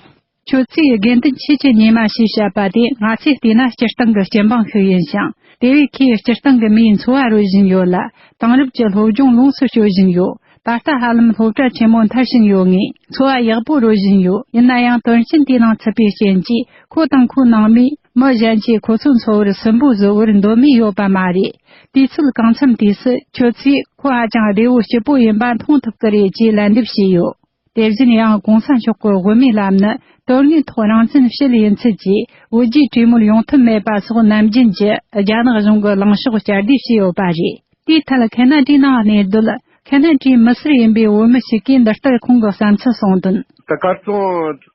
ཁྱོད་ཚོས་དགེ་འདུན་ཆོས་ཀྱི་ཉི་མ་ཞེས་བཤད་པ་དེ་ང་ཚོས་བལྟས་ན་སྤྱིར་བཏང་གི་སྤྱི་འབངས་ཤིག་ཡིན་ཞིང་། དེ་བས་ཁོས་སྤྱིར་བཏང་གི་མིའི་འཚོ་བ་རོལ་བཞིན་ཡོད་ལ། དེང་རབས་ཀྱི་སློབ་སྦྱོང་ལོངས་སུ་སྤྱོད་བཞིན་ཡོད། ད་ལྟ་ཧ་ལམ་སློབ་གྲྭ་ཆེན་མོ་མཐར་ཕྱིན་ཡོད་ངེས། འཚོ་བ་ཡག་པོ་རོལ་བཞིན་ཡོད། ཡིན་ན་ཡང་དོན་རྐྱེན་དེའི་ནང་ཚུད་པའི་རྐྱེན་གྱིས་ཁོ་དང་ཁོའི་ནང་མིས་མི་གཞན་གྱིས་ཁོ་ཚོའི་འཚོ་བར་སུན་པོ་བཟོ་བར་འདོད་མོས་ཡོད་པ་མ་རེད། དུས་ཚོད་གང་འཚམ་དུས་སུ་ཁྱོད་ཚོས་ཁོ་ཧ་ཅང་བདེ་བོ་སྐྱིད་པོ་ཡིན་པ་མཐོང་ཐུབ་ཀྱི་རེད་ཅེས་ལན་འདེབས་བྱས་ཡོད། དེ་བཞིན་ཡང་གོང་ས་མཆོག་གི་དབུ་མའི་ལམ་ནི་དོན་དངོས་ཐོག་རང་བཙན་ཕྱེད་ཡིན་ཚུལ་གྱིས་བོད་རྒྱའི་གྲོས་མོལ་ཡོང་ཐབས་མེད་པ་སོགས་ནམ་རྒྱུན་གྱི་རྒྱ་ནག་གཞུང་གི་ལངས་ཕྱོགས་བསྐྱར་ཟློས་བྱས་ཡོད་པ་རེད། དེའི་ཐད་ཁེ་ན་ཌའི་ནང་གནས་སྡོད་ཁེ་ན་ཌའི་མི་སེར་ཡིན་པའི་བོད་མི་ཞིག་གིས་འདི་ལྟར་ཁོང་གི་བསམ་ཚུལ་གསུངས་དོན། ད་ཁ་རྩང་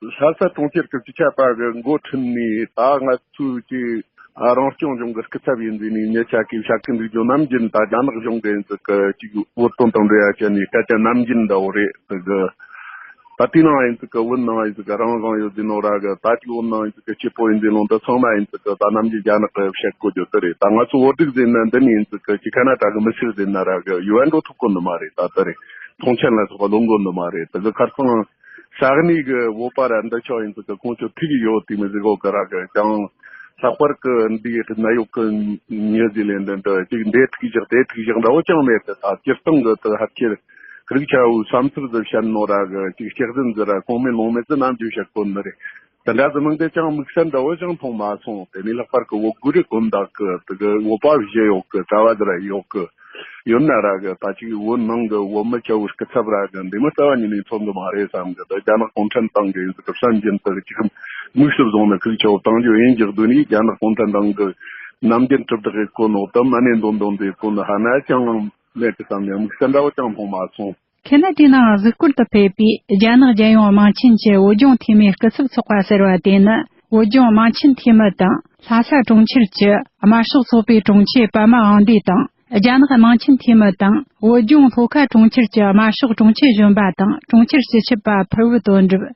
ལྷ་ས་གྲོང་ཁྱེར་གྱི་སྤྱི་ཁྱབ་པ་གི་འགོ་ཁྲིད་ནས་ད་ང་ཚོའི་ཀྱི་རང་སྐྱོང་ལྗོངས་ཀྱི་སྐུ་ཚབ་ཡིན་ཟེར་ནས་མྱི་ཆ་གིས་བཤད་ཀྱི་འདུག་རྒྱུ་ནམ་རྒྱུན་ད་རྒྱ་ནག་གཞུང་གི་ཡིན་ཚུལ་གི་ཅིག་བོད་དོན་དང་འབྲེལ་བ་བྱས་ནས་སྐད་ཆ་ནམ་རྒྱུན་འདྲ་བོ་རེད་ཟེར་གི། ད་དེའི་ནང་ཡིན་ཚུལ་གི་བོད་ནང་ཡིན་ཚུལ་གི་རང་དབང་ཡོད་ཟེར་ནོ་ར་གི། ད་ཅིག་བོད་ནང་ཡིན་ཚུལ་གི་སྐྱིད་པོ་ཡིན་ཟེར་ནོ། འདི་ཚང་མ་ཡིན་ཚུལ་གི་ད་ནམ་རྒྱུན་རྒྱ་ནག་གི་བཤད་གོ་རྒྱུ་དེ་རེད། ད་ང་ཚོ་བོད་རིགས་ཟེར་ན་འདི་ནས་ཡིན་ཚུལ་གི་ཅིག་ཁ་ན་ཌ་གི་མི་སེར་ཟེར་ན་ར་གི་ཡུལ་བ་འགྲོ་ཐུབ་གོ་ནི་མ་རེད། ད་དེ་རེད། ཐོངས་མཆན་ལ་སོགས་པ་ལོན་གོ་ནི་མ་རེད། དེ་གི་ཁ་རྩང་ས་གནས་གི་བོད་པ་ར་འདི་ཆོ་ཡིན་ཚུལ་གི་ཁོང་ཚོ་ཐུག་གི་ཡོད་དེ་མི་ཟིག་གོ་གི་ར་གི་ཀྱང་། ལྷག་པར་གི་འདིའི་ནད་གཡོག་གི་མྱི་ཟིག་ལས་འདི་འདྲ་ཅིག་འདི་ཐུག་བཞག་དེ་ཐུག་བཞག་འདྲ་བོ་ཅང་མེད་དེ། ད་སྤྱིར་བཏང་གི་དེ་ཧ་ཁྱེར་རིགས་ཆ་བོའི་བསམ་ཚུལ་ཟིག་བཤད་ནོ་ར་གི་ཅིག་སྐྱག་རྫུན་ཟིག་ར་གོང་མེད་ལོང་མེད་ཟིག་ནམ་རྒྱུན་བཤད་གོ་ནི་རེད། དེ་འདྲ་ཟིག་མིན་དེ་ཅང་དམིགས་བསལ་འདྲ་བོ་ཅང་མཐོང་མ་སོང་། དེ་ནས་ལྷག་པར་གི་བོད་གུ་རེ་དགོན་བདག་གི་དེ་གི་བོད་པ་བཞི་ཡོད་གི། གྲྭ་བ་ཟིག་ར་ཡོད་གི། ཡོད་ན་ར་གི་ད་ཅིག་བོད་ནང་གི་བོད་མི་ཆ་བོའི་སྐུ་ཚབ་ར་གི་འདི་མི་རྩ་བ་ཉིད་ནས་མཚོན་གི་མ་རེད་བསམ་གི། ད་རྒྱ་ནག་གུང་ཁྲན་ཏང་གི་ཡིན་ཟིག་གི་བསམ་གྱིན་དུ་ཅིག་དམིགས་སུ་བཟུང་ནས་ཁུག་ཆ་བོ་བཏང་རྒྱུ་ཡིན་གྱི། སྡོད་ནས་རྒྱ་ནག་གུང་ཁྲན་ཏང་གི་ནམ་རྒྱུན་གྲུབ་རྟགས་ཡིན་གོ་ནོ་དུ་མ་ནས་འདོན་འདོན་དེ་གོ་ནི་ཧ་ན་ཅང་མེད་གི་བསམ་ནས་དམིགས་བསལ་འདྲ་བོ་ཅང་མཐོང་མ་སོང་། ཁེ་ན་ཌའི་ནང་གཟིགས་སྐོར་དུ་ཕེབས་པའི་རྒྱ་ནག་རྒྱལ་ཡོངས་དམངས་ཆེན་གྱི་བོད་ལྗོངས་འཐུས་མིའི་སྐུ་ཚབ་ཚོགས་པ་ཟེར་བ་དེ་ནི། བོད་ལྗོངས་དམངས་ཆེན་འཐུས་མི་དང་། ལྷ་ས་གྲོང་ཁྱེར་གྱི་དམར་ཤོག་ཚོགས་པའི་དྲུང་ཆེ་པདྨ་དབང་འདུས་དང་། རྒྱ་ནག་དམངས་ཆེན་འཐུས་མི་དང་། བོད་ལྗོངས་ལྷོ་ཁ་གྲོང་ཁྱེར་གྱི་དམར་ཤོག་དྲུང་ཆེ་གཞོན་པ་དང་། གྲོང་ཁྱེར་སྤྱི་ཁྱབ་པ་ཕུར་བུ་དོན་གྲུབ།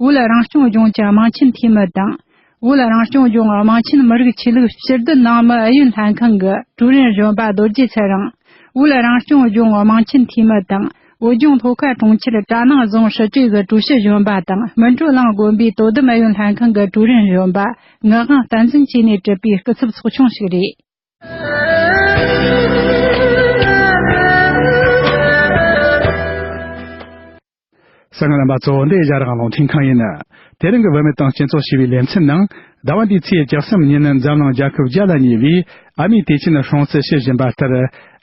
བོད་རང་སྐྱོང་ལྗོངས་ཀྱི་དམངས་ཆེན་འཐུས་མི་དང་། བོད་རང་སྐྱོང་ལྗོངས་དམངས་ཆེན་མི་རིགས་ཆོས་ལུགས་ཕྱིར་སྡོད་ནང་མི་ཨུ་ཡོན་ལྷན་ཁང་གི་ཀྲུའུ་རེན་གཞོན་པ་རྡོ་རྗེ་ཚེ་རིང་། བོད་རང་སྐྱོང་ལྗོངས་དམངས་ཆེན་འཐུས་མི་དང་། བོད་ལྗོངས་ལྷོ་ཁ་གྲོང་ཁྱེར་གྲ་ནང་རྫོང་སྲིད་གྲོས་ཀྱི་ཀྲུའུ་ཞི་གཞོན་པ་དང་། སྨིན་གྲོལ་གླིང་དགོན་པའི་དོ་དམ་ཨུ་ཡོན་ལྷན་ཁང་གི་ཀྲུའུ་རེན་གཞོན་པ་ངག་དབང་བསྟན་འཛིན་བཅས་ནས་གྲུབ་པའི་སྐུ་ཚབ་ཚོགས་ཆུང་ཞིག་རེད། གསན་མཁན་རྣམ་པ་ཚོ། འདི་ཨེ་ཤ་ཡ་རང་དབང་རླུང་འཕྲིན་ཁང་ཡིན། དེ་རིང་གི་བུད་མེད་དང་སྤྱི་ཚོགས་ཞེས་པའི་ལེ་ཚན་ནང་། ཟླ་བ་འདིའི་ཚེས་བཅུ་གསུམ་ཉིན་འཛམ་གླིང་རྒྱལ་ཁབ་བརྒྱ་ལ་ཉེ་བའི་ཨ་མའི་དུས་ཆེན་སྲུང་བརྩི་ཞུ་བཞིན་པ་ལྟར།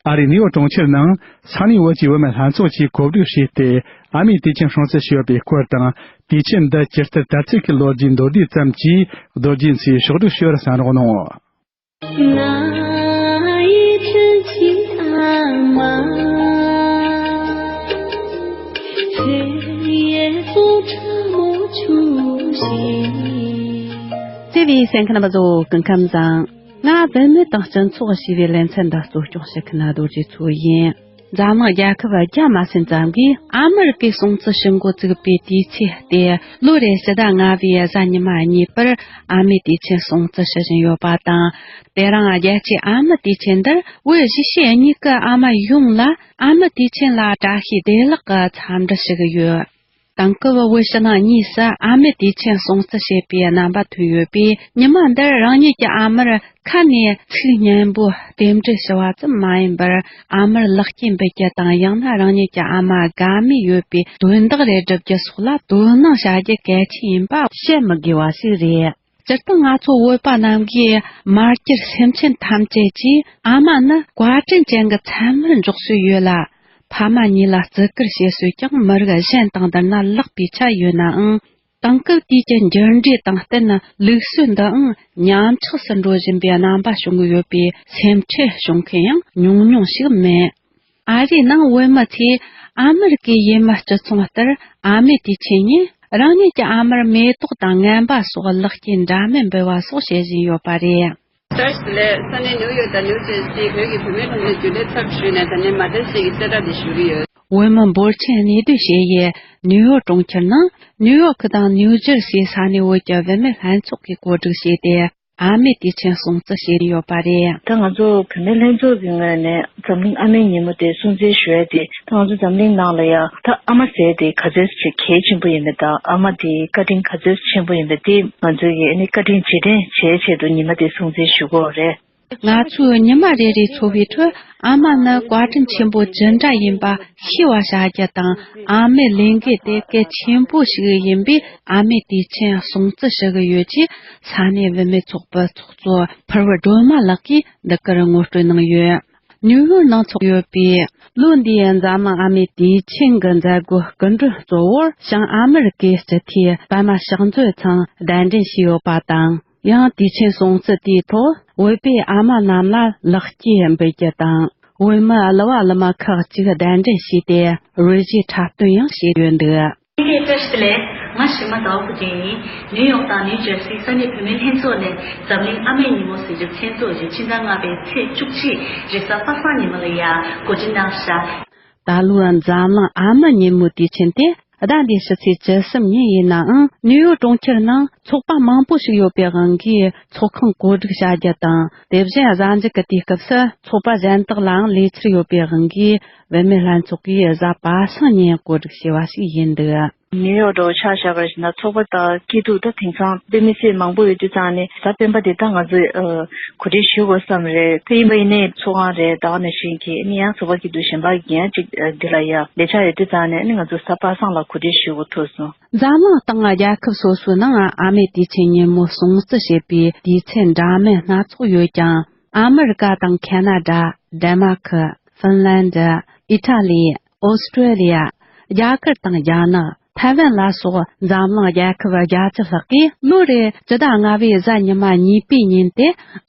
ཨ་རིའི་ནིའུ་ཡོག་གྲོང་ཁྱེར་ནང་ས་གནས་བོད་ཀྱི་བུད་མེད་ལྷན་ཚོགས་ཀྱིས་གོ་སྒྲིག་བྱས་ཏེ། ཨ་མའི་དུས་ཆེན་སྲུང་བརྩི་ཞུས་ཡོད་པའི་སྐོར་དང་། དུས་ཆེན་འདི་ཇི་ལྟར་དར་ཚིག་གི་ལོ་རྒྱུས་མདོར་བསྡུས་ཙམ་གྱིས་རྡོ་རྗེ་མཚོས་ཕྱོགས་བསྒྲིགས་ཞུ་བར་གསན་རོགས་གནང་། བརྩེ་བའི་གསན་མཁན་རྣམ་པ་ཚོ། སྐུ་ཁམས་བཟང་། ང་བུད་མེད་དང་སྤྱི་ཚོགས་ཞེས་པའི་ལེ་ཚན་འདི་གཙོ་སྐྱོང་བྱེད་མཁན་རྡོ་རྗེ་མཚོ་ཡིན། འཛམ་གླིང་རྒྱལ་ཁབ་བརྒྱ་མ་ཟིན་ཙམ་གྱིས་ཨ་མེ་རི་ཀའི་སྲུང་བརྩི་ཞུ་འགོ་བཙུགས་པའི་དུས་ཚེས་ཏེ། ལོ་རེའི་ཕྱི་ཟླ་ལྔ་བའི་གཟའ་ཉི་མ་གཉིས་པར་ཨ་མའི་དུས་ཆེན་སྲུང་བརྩི་ཞུ་བཞིན་ཡོད་པ་དང་། དེ་རིང་རྒྱལ་སྤྱིའི་ཨ་མའི་དུས་ཆེན་འདིར་བོད་གཞིས་བྱེས་གཉིས་ཀྱི་ཨ་མ་ཡོངས་ལ་ཨ་མའི་དུས་ཆེན་ལ་བཀྲ་ཤིས་བདེ་ལེགས་ཀྱི་འཚམས་འདྲི་ཞུ་གི་ཡོད། དེང་སྐབས་བོད་ཕྱི་ནང་གཉིས་སུ་ཨ་མའི་དུས་ཆེན་སྲུང་བརྩི་བྱེད་པའི་རྣམ་པ་ཐོན་ཡོད་པས། ཉི་མ་འདིར་རང་ཉིད་ཀྱི་ཨ་མར་ཁ་ནས་ཚིག་སྙན་པོ་རྟེན་འབྲེལ་ཞུ་བ་ཙམ་མ་ཡིན་པར། ཨ་མར་ལེགས་སྐྱེས་འབུལ་རྒྱུ་དང་། ཡང་ན་རང་ཉིད་ཀྱི་ཨ་མ་དགའ་མོས་ཡོད་པའི་དོན་དག་རེ་བསྒྲུབ་རྒྱུ་སོགས་ལ་དོ་སྣང་བྱ་རྒྱུ་གལ་ཆེན་ཡིན་པ་བཤད་མི་དགོས་པ་ཞིག་རེད། སྤྱིར་བཏང་ང་ཚོ་བོད་པ་རྣམས་ཀྱི་མ་གྱུར་སེམས་ཅན་ཐམས་ཅད་ཀྱིས་ཨ་མ་ནི་བཀའ་དྲིན་ཅན་གྱི་མཚན་སྨད་འཇོག་སྲོལ་ཡོད་ལ། ཕ་མ་གཉིས་ལ་བརྩི་བཀུར་བྱེད་སྲོལ་ཀྱང་མི་རིགས་གཞན་དང་བསྡུར་ན་ལེགས་པའི་ཆ་ཡོད་ནའང་། དེང་སྐབས་དུས་ཀྱི་འགྱུར་འགྲོས་དང་བསྟུན་ལུགས་སྲོལ་འདིའང་ཉམས་ཆག་སུ་འགྲོ་བཞིན་པའི་རྣམ་པ་བྱུང་གི་ཡོད་པའི་སེམས་ཁྲལ་བྱུང་མཁན་ཡང་ཉུང་ཉུང་ཞིག་མིན། ཨ་རིའི་ནང་བོད་མི་ཚོས་ཨ་མེ་རི་ཀའི་ཡུལ་མི་སྤྱི་ཚོགས་ལྟར་ཨ་མེ་དུས་ཆེན་ཉིན་རང་ཉིད་ཀྱི་ཨ་མར་མེ་ཏོག་དང་ངན་པ་སོགས་ལེགས་སྐྱེས་འདྲ་མིན་འབུལ་བ་སོགས་བྱེད་བཞིན་ཡོད་པ་རེད། བཀྲ་ཤིས་བདེ་ལེགས། ས་གནས་ནིའུ་ཡོག་དང་ནིའུ་ཇར་སི་བོད་ཀྱི་བུད་མེད་ལྷན་ཚོགས་རྒྱུན་ལས་ཚབ་ཞུས་ནས་ད་ནས་མ་བདེ་སྐྱིད་ཀྱི་གསལ་བསྒྲགས་འདི་ཞུ་གི་ཡོད། བོད་མི་འབོར་ཆེན་གནས་སྡོད་བྱེད་ཡུལ་ནིའུ་ཡོག་གྲོང་ཁྱེར་ནང་ནིའུ་ཡོག་དང་ནིའུ་ཇར་སིའི་ས་གནས་བོད་ཀྱི་བུད་མེད་ལྷན་ཚོགས་ཀྱིས་གོ་སྒྲིག་བྱས་ཏེ། ཨ་མེ་དུས་ཆེན་སྲུང་བརྩི་བྱས་ཡོད་པ་རེད། ད་ང་ཚོ་བུད་མེད་ལྷན་ཚོགས་ཀྱི་ངོས་ནས་འཛམ་གླིང་ཨ་མའི་ཉིན་མོ་དེ་སྲུང་བརྩི་ཞུ་ཡ་དེ། ད་ང་ཚོ་འཛམ་གླིང་ནང་ལ་ཡ་ད་ཨ་མ་ཟེར་དེ་ག་ཚོད་ཅིག་གལ་ཆེན་པོ་ཡིན་པ་དང་། ཨ་མ་དེའི་བཀའ་དྲིན་ག་ཚོད་ཆེན་པོ་ཡིན་པ་དེ་ང་ཚོ་ཡི་ཨ་ནི་བཀའ་དྲིན་རྗེས་དྲན་བྱེད་ཆེད་དུ་ཉི་མ་དེ་སྲུང་བརྩི་ཞུ་གི་ཡོད་རེད། ང་ཚོས་ཉི་མ་རེ་རེའི་འཚོ་བའི་ཁྲོད་ཨ་མ་ནི་བཀའ་དྲིན་ཆེན་པོ་ཇི་འདྲ་ཡིན་པ་ཤེས་པར་བྱ་རྒྱུ་དང་། ཨ་མའི་ལས་འགན་དེ་གལ་ཆེན་པོ་ཞིག་ཡིན་པས། ཨ་མའི་དུས་ཆེན་སྲུང་བརྩི་ཞུ་གི་ཡོད་ཅེས་ས་གནས་བུད་མེད་ཚོགས་པའི་ཚོགས་གཙོ་ཕུར་བུ་སྒྲོལ་མ་ལགས་ཀྱིས་འདི་གར་ངོ་སྤྲོད་གནང་ཡོད། ནིའུ་ཡོག་ནང་འཚོགས་ཡོད་པའི་ལོ་འདིའི་འཛམ་གླིང་ཨ་མའི་དུས་ཆེན་གྱི་མཛད་སྒོའི་སྐུ་མགྲོན་གཙོ་བོར་བྱང་ཨ་མེ་རི་ཀའི་སྤྱི་འཐུས་པད་མ་ཞག་མཛོད་མཚམས་གདན་འདྲེན་བྱས་ཡོད་པ་དང་། ཡང་དུས་ཆེན་སྲུང་བརྩི་དེའི་ཐོག་བོད་པའི་ཨ་མ་རྣམས་ལ་ལེགས་སྐྱེས་འབུལ་རྒྱུ་དང་། བོད་མི་གླུ་བ་གླུ་མ་ཁག་ཅིག་གདན་འདྲེན་བྱས་ཏེ་རོལ་རྩེད་འཁྲབ་སྟོན་ཡང་བྱས་ཡོད་འདུག། ལྷན་རྒྱས་བཀྲ་ཤིས་བདེ་ལེགས། ང་ཞི་མ་ཟླ་བ་ཕུར་སྐྱིད་ཡིན། ནིའུ་ཡོག་དང་ནིའུ་ཇར་སིའི་ས་གནས་བུད་མེད་ལྷན་ཚོགས་ནས་འཛམ་གླིང་ཨ་མའི་ཉིན་མོ་ཟེར་རྒྱུ་མཚན་ཚོགས་ཀྱིས་ཕྱི་ཟླ་ལྔ་པའི་ཚེས་བཅུ་གཅིག་རེས་གཟའ་པ་སངས་ཉིན་མོ་ལ་ཡ་གོ་སྒྲིག་གནང་ཤག། ད་ལོའི་འཛམ་གླིང་ཨ་མ་ཉིན་མོའི་དུས་ཆེན་དེ་ཟླ་འདིའི་ཕྱི་ཚེས་བཅུ་གསུམ་ཉིན་ཡིན་ནའང་། ནིའུ་ཡོག་གྲོང་ཁྱེར་ནང་ཚོགས་པ་མང་པོ་ཞིག་ཡོད་པའི་དབང་གིས་ཚོགས་ཁང་བཀོད་སྒྲིག་བྱ་རྒྱུ་དང་། དེ་བཞིན་གཟའ་མཇུག་གི་དུས་སྐབས་སུ་ཚོགས་པ་གཞན་དག་ལའང་ལས་འཆར་ཡོད་པའི་དབང་གིས། བུད་མེད་ལྷན་ཚོགས་ཀྱིས་གཟའ་པ་སངས་ཉིན་བཀོད་སྒྲིག་བྱས་པ་ཞིག་ཡིན་འདུག། ནིའུ་ཡོག་འདྲ་བོ་ཆ་བཞག་པ་ཡིན་ན་ཚོགས་པ་དང་སྐྱིད་སྡུག་ད་དེང་སང་དཔེ་མི་སྲིད་མང་པོ་ཡོད་དུས་ཙང་ནས། གཟའ་སྤེན་པ་དེ་ད་ང་ཚོས་ཨ་གོ་སྒྲིག་ཞུ་དགོས་བསམ་རེད། དེ་ཡིན་པ་ཡིན་ནའི་ཚོགས་ཁང་རེད། ད་ག་ནང་བཞིན་གྱི་ཨ་ནི་ཡང་ཚོགས་པ་སྐྱིད་སྡུག་གཞན་པ་གི་ཡང་ཅིག་ཨ་འདི་ལ་ཡ་ལས་འཆར་ཡོད་དུས་ཙང་ནས། ཨ་ནི་ང་ཚོ་གཟའ་པ་སངས་ལ་གོ་སྒྲིག་ཞུ་དགོས་ཐུག་སོང་། འཛམ་གླིང་སྟེང་རྒྱལ་ཁབ་སོ་སོའི་ནང་ཨ་མའི་དུས་ཆེན་ཉིན་མོ་སྲུང་བརྩི་བྱེད་པའི་དུས་ཚེས་འདྲ་མིན་སྣ་ཚོགས་ཡོད་ཀྱང་། ཨ་མི་རི་ཀ་དང་ཁེ་ན་ཌ། ཌེན་མཱར་ཀི། ཧྥིན་ལན་ཌི། ཨི་ཊ་ལི། ཨོ་སི་ཀྲོ་ལི་ཡ། རྒྱ་གར་དང་རྒྱ་ནག། ཐའེ་ཝན་ལ་སོགས་འཛམ་གླིང་རྒྱལ་ཁབ་བརྒྱད་ཅུ་ལྷག་གིས་ལོ་རེའི་སྤྱི་ཟླ་ལྔ་པའི་གཟའ་ཉི་མ་གཉིས་པའི་ཉིན་དེ་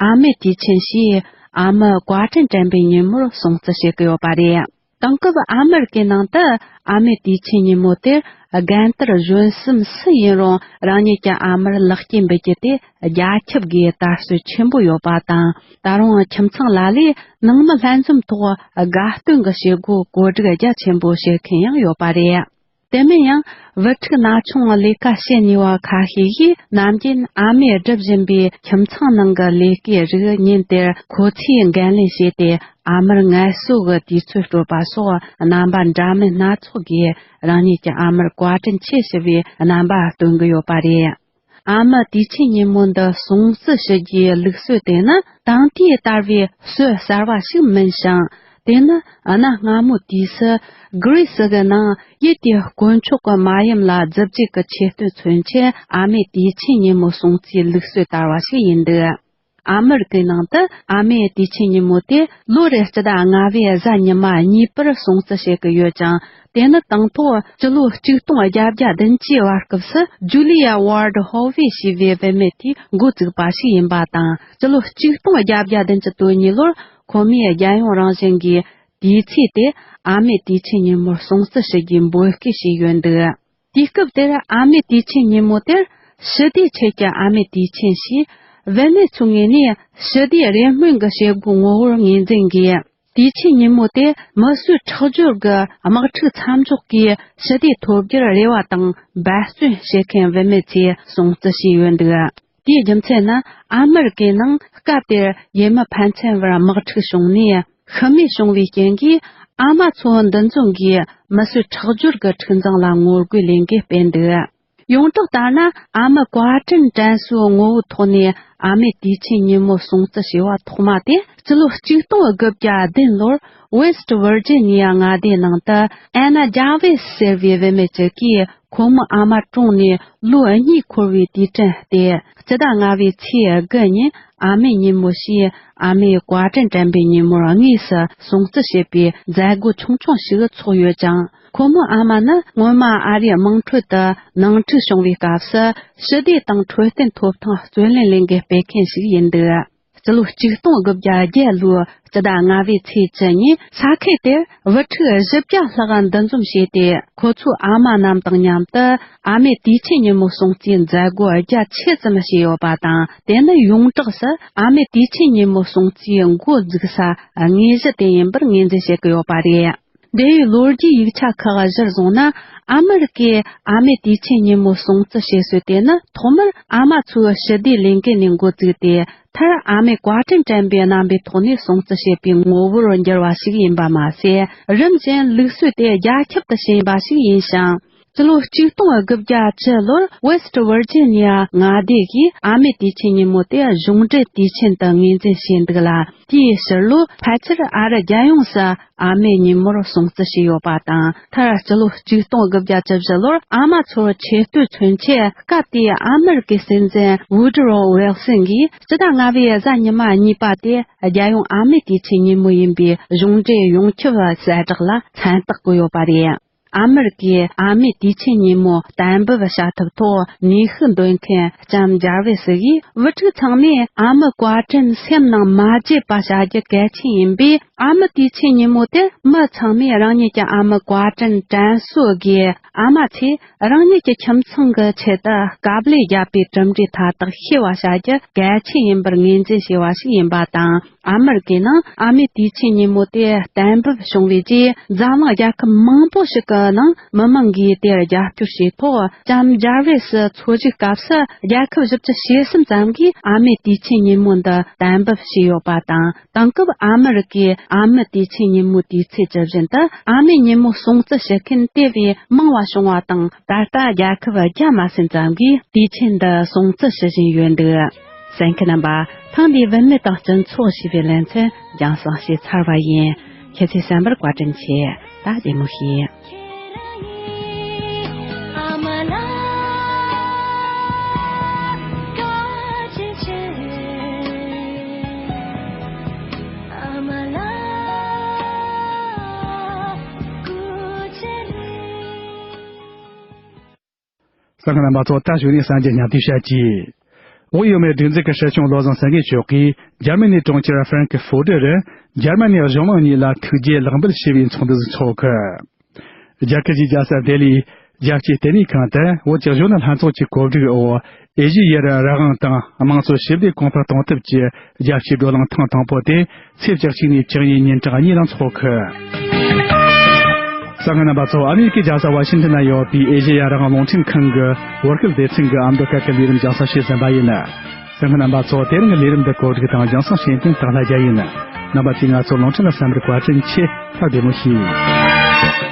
ཨ་མའི་དུས་ཆེན་ཞེས་ཨ་མའི་བཀའ་དྲིན་དྲན་པའི་ཉིན་མོར་སྲུང་བརྩི་བྱེད་ཀྱི་ཡོད་པ་རེད། དེང་སྐབས་ཨ་མི་རི་ཀའི་ནང་དུ་ཨ་མའི་དུས་ཆེན་ཉིན་མོ་དེར་རྒན་དར་གཞོན་གསུམ་སུ་ཡིན་རུང་རང་ཉིད་ཀྱི་ཨ་མར་ལེགས་སྐྱེས་འབུལ་རྒྱུ་དེ་རྒྱ་ཁྱབ་སྒོས་དར་སྲོལ་ཆེན་པོ་ཡོད་པ་དང་། ད་རུང་ཁྱིམ་ཚང་ལ་ལས་ནང་མི་ལྷན་འཛོམས་ཐོག་དགའ་སྟོན་གྱི་བྱེད་སྒོ་གོ་སྒྲིག་རྒྱ་ཆེན་པོ་བྱེད་མཁན་ཡང་ཡོད་པ་རེད། དེ་མིན་ཡང་བུ་ཕྲུག་ན་ཆུང་ལས་ཀ་བྱེད་ནུས་པ་ཁ་ཤས་ཀྱིས་ནམ་རྒྱུན་ཨ་མས་སྒྲུབ་བཞིན་པའི་ཁྱིམ་ཚང་ནང་གི་ལས་ཀའི་རིགས་ཉིན་དེར་ཁོ་ཚོས་འགན་ལེན་བྱས་ཏེ། ཨ་མར་ངལ་གསོ་གི་དུས་ཚོད་སྤྲོད་པ་སོགས་རྣམ་པ་འདྲ་མིན་སྣ་ཚོགས་ཀྱིས་རང་ཉིད་ཀྱི་ཨ་མར་བཀའ་དྲིན་ཆེ་ཞུ་བའི་རྣམ་པ་སྟོན་གྱི་ཡོད་པ་རེད། ཨ་མའི་དུས་ཆེན་ཉིན་མོ་འདི་སྲུང་བརྩི་ཞུ་རྒྱུའི་ལུགས་སྲོལ་དེ་ནི་ད་ལྟའི་ལྟ་བའི་སྲོལ་གསར་བ་ཞིག་མིན་ཞིང་། དེ་ནི་གནའ་སྔ་མོའི་དུས་སུ་གྷི་རི་སི་གི་ནང་ཡུལ་དེའི་དཀོན་མཆོག་གི་མ་ཡུམ་ལ་རྫུ་འཕྲུལ་གྱི་ཆེ་བསྟོད་མཚོན་ཆེད་ཨ་མའི་དུས་ཆེན་ཉིན་མོ་སྲུང་བརྩིའི་ལུགས་སྲོལ་དར་བ་ཞིག་ཡིན་འདུག། ཨ་མི་རི་ཀའི་ནང་དུ་ཨ་མའི་དུས་ཆེན་ཉིན་མོ་དེ་ལོ་རེའི་སྤྱི་ཟླ་ལྔ་པའི་གཟའ་ཉི་མ་གཉིས་པར་སྲུང་བརྩི་བྱེད་ཀྱི་ཡོད་ཅིང་། དེ་ནི་དང་ཐོག་སྤྱི་ལོ་ཆིག་སྟོང་བརྒྱད་བརྒྱ་བདུན་ཅུའི་བར་སྐབས་སུ་ཇུ་ལི་ཡ་ཝར་ཌི་ཧོ་ཝེ་ཞེས་པའི་བུད་མེད་དེས་འགོ་བཙུགས་པ་ཞིག་ཡིན་པ་དང་། སྤྱི་ལོ་ཆིག་སྟོང་བརྒྱད་བརྒྱ་བདུན་ཅུ་དོན་གཉིས་ལོར་ཁོ་མོས་རྒྱལ་ཡོངས་རང་བཞིན་གྱི་དུས་ཚིགས་དེ་ཨ་མའི་དུས་ཆེན་ཉིན་མོར་སྲུང་བརྩི་ཞུ་རྒྱུའི་འབོད་སྐུལ་བྱས་ཡོད་འདུག། དུས་སྐབས་དེར་ཨ་མའི་དུས་ཆེན་ཉིན་མོ་དེར་ཞི་བདེའི་ཆེད་ཀྱི་ཨ་མའི་དུས་ཆེན་ཞེས་བུད་མེད་ཚོའི་ངོས་ནས་ཞི་བདེའི་རེ་སྨོན་གྱི་བྱེད་སྒོའི་ངོ་བོར་ངོས་འཛིན་གྱིས། དུས་ཆེན་ཉིན་མོ་དེ་མི་གསོད་ཁྲག་སྦྱོར་གྱི་དམག་འཁྲུག་མཚམས་འཇོག་གིས་ཞི་བདེ་ཐོབ་རྒྱུར་རེ་བ་དང་འབད་བརྩོན་བྱེད་མཁན་བུད་མེད་ཚོས་སྲུང་བརྩི་བྱས་ཡོད་འདུག། དེའི་རྒྱུ་མཚན་ནི་ཨ་མི་རི་ཀའི་ནང་སྐབས་དེར་ཡུལ་མི་ཕན་ཚུན་བར་དམག་འཁྲུག་བྱུང་ནས། ཤི་རྨས་བྱུང་བའི་རྐྱེན་གྱིས་ཨ་མ་ཚོ་འདུ་འཛོམས་ཀྱིས་མི་གསོད་ཁྲག་སྦྱོར་གྱི་འཁྲུག་འཛིང་ལ་ངོ་རྒོལ་ལས་འགུལ་སྤེལ་འདུག། ཡོངས་གྲགས་ལྟར་ན། ཨ་མ་བཀའ་དྲིན་དྲན་གསོའི་ངོ་བོའི་ཐོག་ནས་ཨ་མའི་དུས་ཆེན་ཉིན་མོ་སྲུང་བརྩི་བྱས་པ་ཐོག་མ་དེ་སྤྱི་ལོ་ཆིག་སྟོང་དགུ་བརྒྱ་བདུན་ལོར་West Virginia མངའ་སྡེའི་ནང་དུ་Anna Jarvis ཟེར་བའི་བུད་མེད་ཅིག་གིས། ཁོ་མོའི་ཨ་མ་གྲོངས་ནས་ལོ་གཉིས་འཁོར་བའི་དུས་དྲན་སྟེ། སྤྱི་ཟླ་ལྔ་པའི་ཚེས་དགུ་ཉིན་ཨ་མའི་ཉིན་མོ་ཞེས། ཨ་མའི་བཀའ་དྲིན་དྲན་པའི་ཉིན་མོར་དངོས་སུ་སྲུང་བརྩི་བྱེད་པའི་མཛད་སྒོ་ཆུང་ཆུང་ཞིག་ཚོགས་ཡོད་ཅིང་། ཁོ་མོའི་ཨ་མ་ནི་སྔོན་མ་ཨ་རིའི་དམངས་ཁྲོད་དུ་ནང་འཁྲུག་བྱུང་བའི་སྐབས་སུ་ཞི་བདེ་དང་འཕྲོད་བསྟེན་ཐོབ་ཐང་རྩོད་ལེན་ལས་འགུལ་སྤེལ་མཁན་ཞིག་ཡིན་འདུག་སྤྱི་ལོ་ཆིག་སྟོང་དགུ་བརྒྱ་བརྒྱད་ལོའི་སྤྱི་ཟླ་ལྔ་པའི་ཚེས་བཅུ་ཉིན་ས་ཁུལ་དེར་བུ་ཕྲུག་བཞི་བརྒྱ་ལྷག་འདུ་འཛོམས་བྱས་ཏེ། ཁོ་ཚོའི་ཨ་མ་རྣམས་དང་མཉམ་དུ་ཨ་མའི་དུས་ཆེན་ཉིན་མོ་སྲུང་བརྩིའི་མཛད་སྒོ་རྒྱ་ཆེ་ཙམ་བྱས་ཡོད་པ་དང་། དེ་ནི་ཡོངས་གྲགས་སུ་ཨ་མའི་དུས་ཆེན་ཉིན་མོ་སྲུང་བརྩིའི་འགོ་འཛུགས་ས་དངོས་གཞི་དེ་ཡིན་པར་ངོས་འཛིན་བྱེད་ཀྱི་ཡོད་པ་རེད། འབྲེལ་ཡོད་ལོ་རྒྱུས་ཡིག་ཆ་ཁག་གཞིར་བཟུང་ན། ཨ་མི་རི་ཀས་ཨ་མའི་དུས་ཆེན་ཉིན་མོ་སྲུང་བརྩི་བྱེད་སྲོལ་དེ་ནི་ཐོག་མར་ཨ་མ་ཚོའི་ཞི་བདེའི་ལས་འགུལ་ནས་འགོ་བཙུགས་ཏེ། མཐར་ཨ་མའི་བཀའ་དྲིན་དྲན་པའི་རྣམ་པའི་ཐོག་ནས་སྲུང་བརྩི་བྱེད་པའི་ངོ་བོར་འགྱུར་བ་ཞིག་ཡིན་པ་མ་ཟད། རིམ་བཞིན་ལུགས་སྲོལ་དེ་རྒྱ་ཁྱབ་ཏུ་ཕྱིན་པ་ཞིག་ཡིན་ཞིང་། སྤྱི་ལོ་ཆིག་སྟོང་དགུ་བརྒྱ་བཅུ་ལོར་West Virginia མངའ་སྡེ་གིས་ཨ་མའི་དུས་ཆེན་ཉིན་མོ་དེ་གཞུང་འབྲེལ་དུས་ཆེན་དུ་ངོས་འཛིན་བྱས་འདུག་ལ། དེའི་ཕྱིར་ལོ་ཕལ་ཆེར་ཨ་རི་རྒྱལ་ཡོངས་སུ་ཨ་མའི་ཉིན་མོར་སྲུང་བརྩི་བྱས་ཡོད་པ་དང་། མཐར་སྤྱི་ལོ་ཆིག་སྟོང་དགུ་བརྒྱ་བཅུ་བཞི་ལོར་ཨ་མ་ཚོར་ཆེ་བསྟོད་མཚོན་ཆེད། སྐབས་དེའི་ཨ་མི་རི་ཀའི་སྲིད་འཛིན་Woodrow Wilson གྱིས་སྤྱི་ཟླ་ལྔ་པའི་གཟའ་ཉི་མ་གཉིས་པ་དེ་རྒྱལ་ཡོངས་ཨ་མའི་དུས་ཆེན་ཉིན་མོ་ཡིན་པའི་གཞུང་འབྲེལ་ཡོངས་ཁྱབ་གསལ་བསྒྲགས་ལ་མཚན་རྟགས་བཀོད་ཡོད་པ་རེད། ཨ་མི་རི་ཀས་ཨ་མའི་དུས་ཆེན་ཉིན་མོ་གཏན་འབེབས་བྱ་ཐབས་ཐོག་ནུས་ཤུགས་འདོན་མཁན་ལྕམ་ཇར་ཝེ་སི་ཡིས། བུ་ཕྲུག་ཚང་མས་ཨ་མའི་བཀའ་དྲིན་སེམས་ནང་མ་བརྗེད་པ་བྱ་རྒྱུ་གལ་ཆེན་ཡིན་པས། ཨ་མའི་དུས་ཆེན་ཉིན་མོ་དེར་མི་ཚང་མས་རང་ཉིད་ཀྱི་ཨ་མའི་བཀའ་དྲིན་དྲན་གསོ་སྒོས། ཨ་མ་ཚོས་རང་ཉིད་ཀྱི་ཁྱིམ་ཚང་གི་ཆེད་དུ་དཀའ་ལས་བརྒྱབ་པའི་གྲུབ་འབྲས་མཐའ་དག་ཤེས་པ་བྱ་རྒྱུ་གལ་ཆེན་ཡིན་པར་ངོས་འཛིན་བྱས་པ་ཞིག་ཡིན་པ་དང་། ཨ་མི་རི་ཀའི་ནང་ཨ་མའི་དུས་ཆེན་ཉིན་མོ་དེ་གཏན་འབེབས་བྱུང་བའི་རྗེས། འཛམ་གླིང་རྒྱལ་ཁབ་མང་པོ་ཞིག་གི་ནང་མི་མང་གིས་དེར་རྒྱབ་སྐྱོར་བྱས་ཐོག་ལྕམ་ཇར་ཝེ་སི་འཚོ་བཞུགས་སྐབས་སུ་རྒྱལ་ཁབ་བཞི་བཅུ་ཞེ་གསུམ་ཙམ་གྱིས་ཨ་མའི་དུས་ཆེན་ཉིན་མོ་འདི་གཏན་འབེབས་བྱས་ཡོད་པ་དང་། དེང་སྐབས་ཨ་མི་རི་ཀའི་ཨ་མའི་དུས་ཆེན་ཉིན་མོའི་དུས་ཚིགས་ཇི་བཞིན་དུ་ཨ་མའི་ཉིན་མོ་སྲུང་བརྩི་བྱེད་མཁན་དེ་བས་མང་བ་བྱུང་བ་དང་། ད་ལྟ་རྒྱལ་ཁབ་བརྒྱ་མ་ཟིན་ཙམ་གྱིས་དུས་ཆེན་འདི་སྲུང་བརྩི་ཞུ་བཞིན་ཡོད་འདུག་གསན་མཁན་རྣམ་པ། ཐེངས་འདིའི་བུད་མེད་དང་སྤྱི་ཚོགས་ཞེས་པའི་ལེ་ཚན་རྒྱང་སྲིང་བྱས་ཚར་བ་ཡིན། ཁྱེད་ཚོས་གསན་པར་བཀའ་དྲིན་ཆེ། ད་བདེ་མོ་བྱོས། གསན་མཁན་རྣམ་པ་ཚོ། ད་གཞུག་ནས་གསར་འགྱུར་སྙན་ཐོ་བཤད་ཀྱི། དབུས་ཡུལ་མིའི་སྒྲིག་འཛུགས་ཀྱི་སྲིད་སྐྱོང་བློ་བཟང་སེང་གེ་མཆོག་གིས་འཇར་མ་ནིའི་གྲོང་ཁྱེར་ཧྥ་རན་ཀི་ཧྥོ་ཏེར་རུ། འཇར་མ་ནིའི་གཞུང་མང་གཉིས་ལ་ཐུགས་རྗེ་ལེགས་འབུལ་ཞུ་བའི་ཚོགས་འདུ་ཚོགས་ཁུལ། རྒྱ་གར་གྱི་རྒྱལ་ས་ལྡི་ལིའི་རྒྱལ་སྤྱིའི་ལྟེ་གནས་ཁང་དུ། བོད་ཀྱི་གཞོན་ནུ་ལྷན་ཚོགས་ཀྱི་གོ་སྒྲིག་འོག་ཨེ་ཤེ་ཡའི་རང་དབང་དང་དམངས་གཙོ་ཞི་བདེ་གོང་འཕེལ་གཏོང་ཐབས་ཀྱི་རྒྱལ་སྤྱིའི་བགྲོ་གླེང་ཐེངས་དང་པོ་དེ། ཚེས་བཅུ་གཅིག་ནས་བཅུ་གཉིས་ཉིན་གྲངས་གཉིས་ལ་འཚོགས་ཁུལ། གསན་མཁན་རྣམ་པ་ཚོ། ཨ་མེ་རི་ཀའི་རྒྱལ་ས་ཝ་ཤིང་ཏོན་ན་ཡོད་པའི་ཨེ་ཤེ་ཡ་རང་དབང་རླུང་འཕྲིན་ཁང་གི་བོད་སྐད་སྡེ་ཚན་གྱི་ཨ་མདོ་སྐད་ཀྱི་ལས་རིམ་རྒྱང་སྲིང་བྱས་ཟིན་པ་ཡིན། གསན་མཁན་རྣམ་པ་ཚོ། དེ་རིང་གི་ལས་རིམ་འདི་གོ་སྒྲིག་དང་རྒྱང་སྲིང་བྱེད་མཁན་སྟག་ལྷ་རྒྱལ་ཡིན། རྣམ་པ་ཚོས་ང་ཚོ་རླུང་འཕྲིན་ལ་གསན་པར་བཀའ་དྲིན་ཆེ། ད་བདེ་མོ་བྱོས།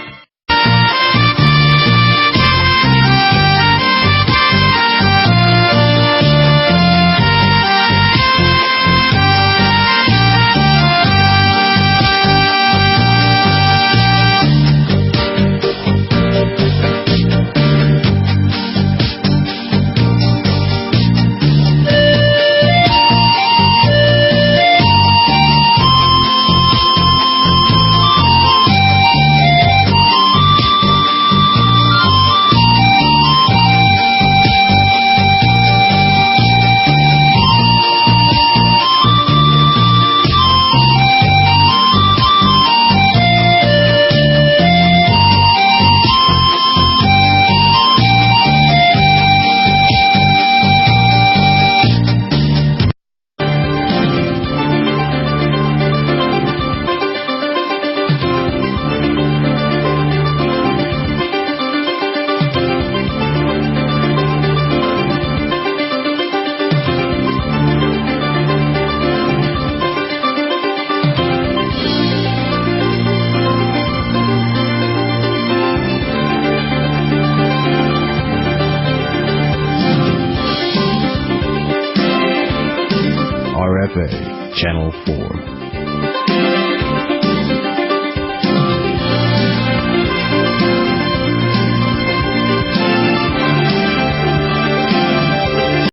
oh four.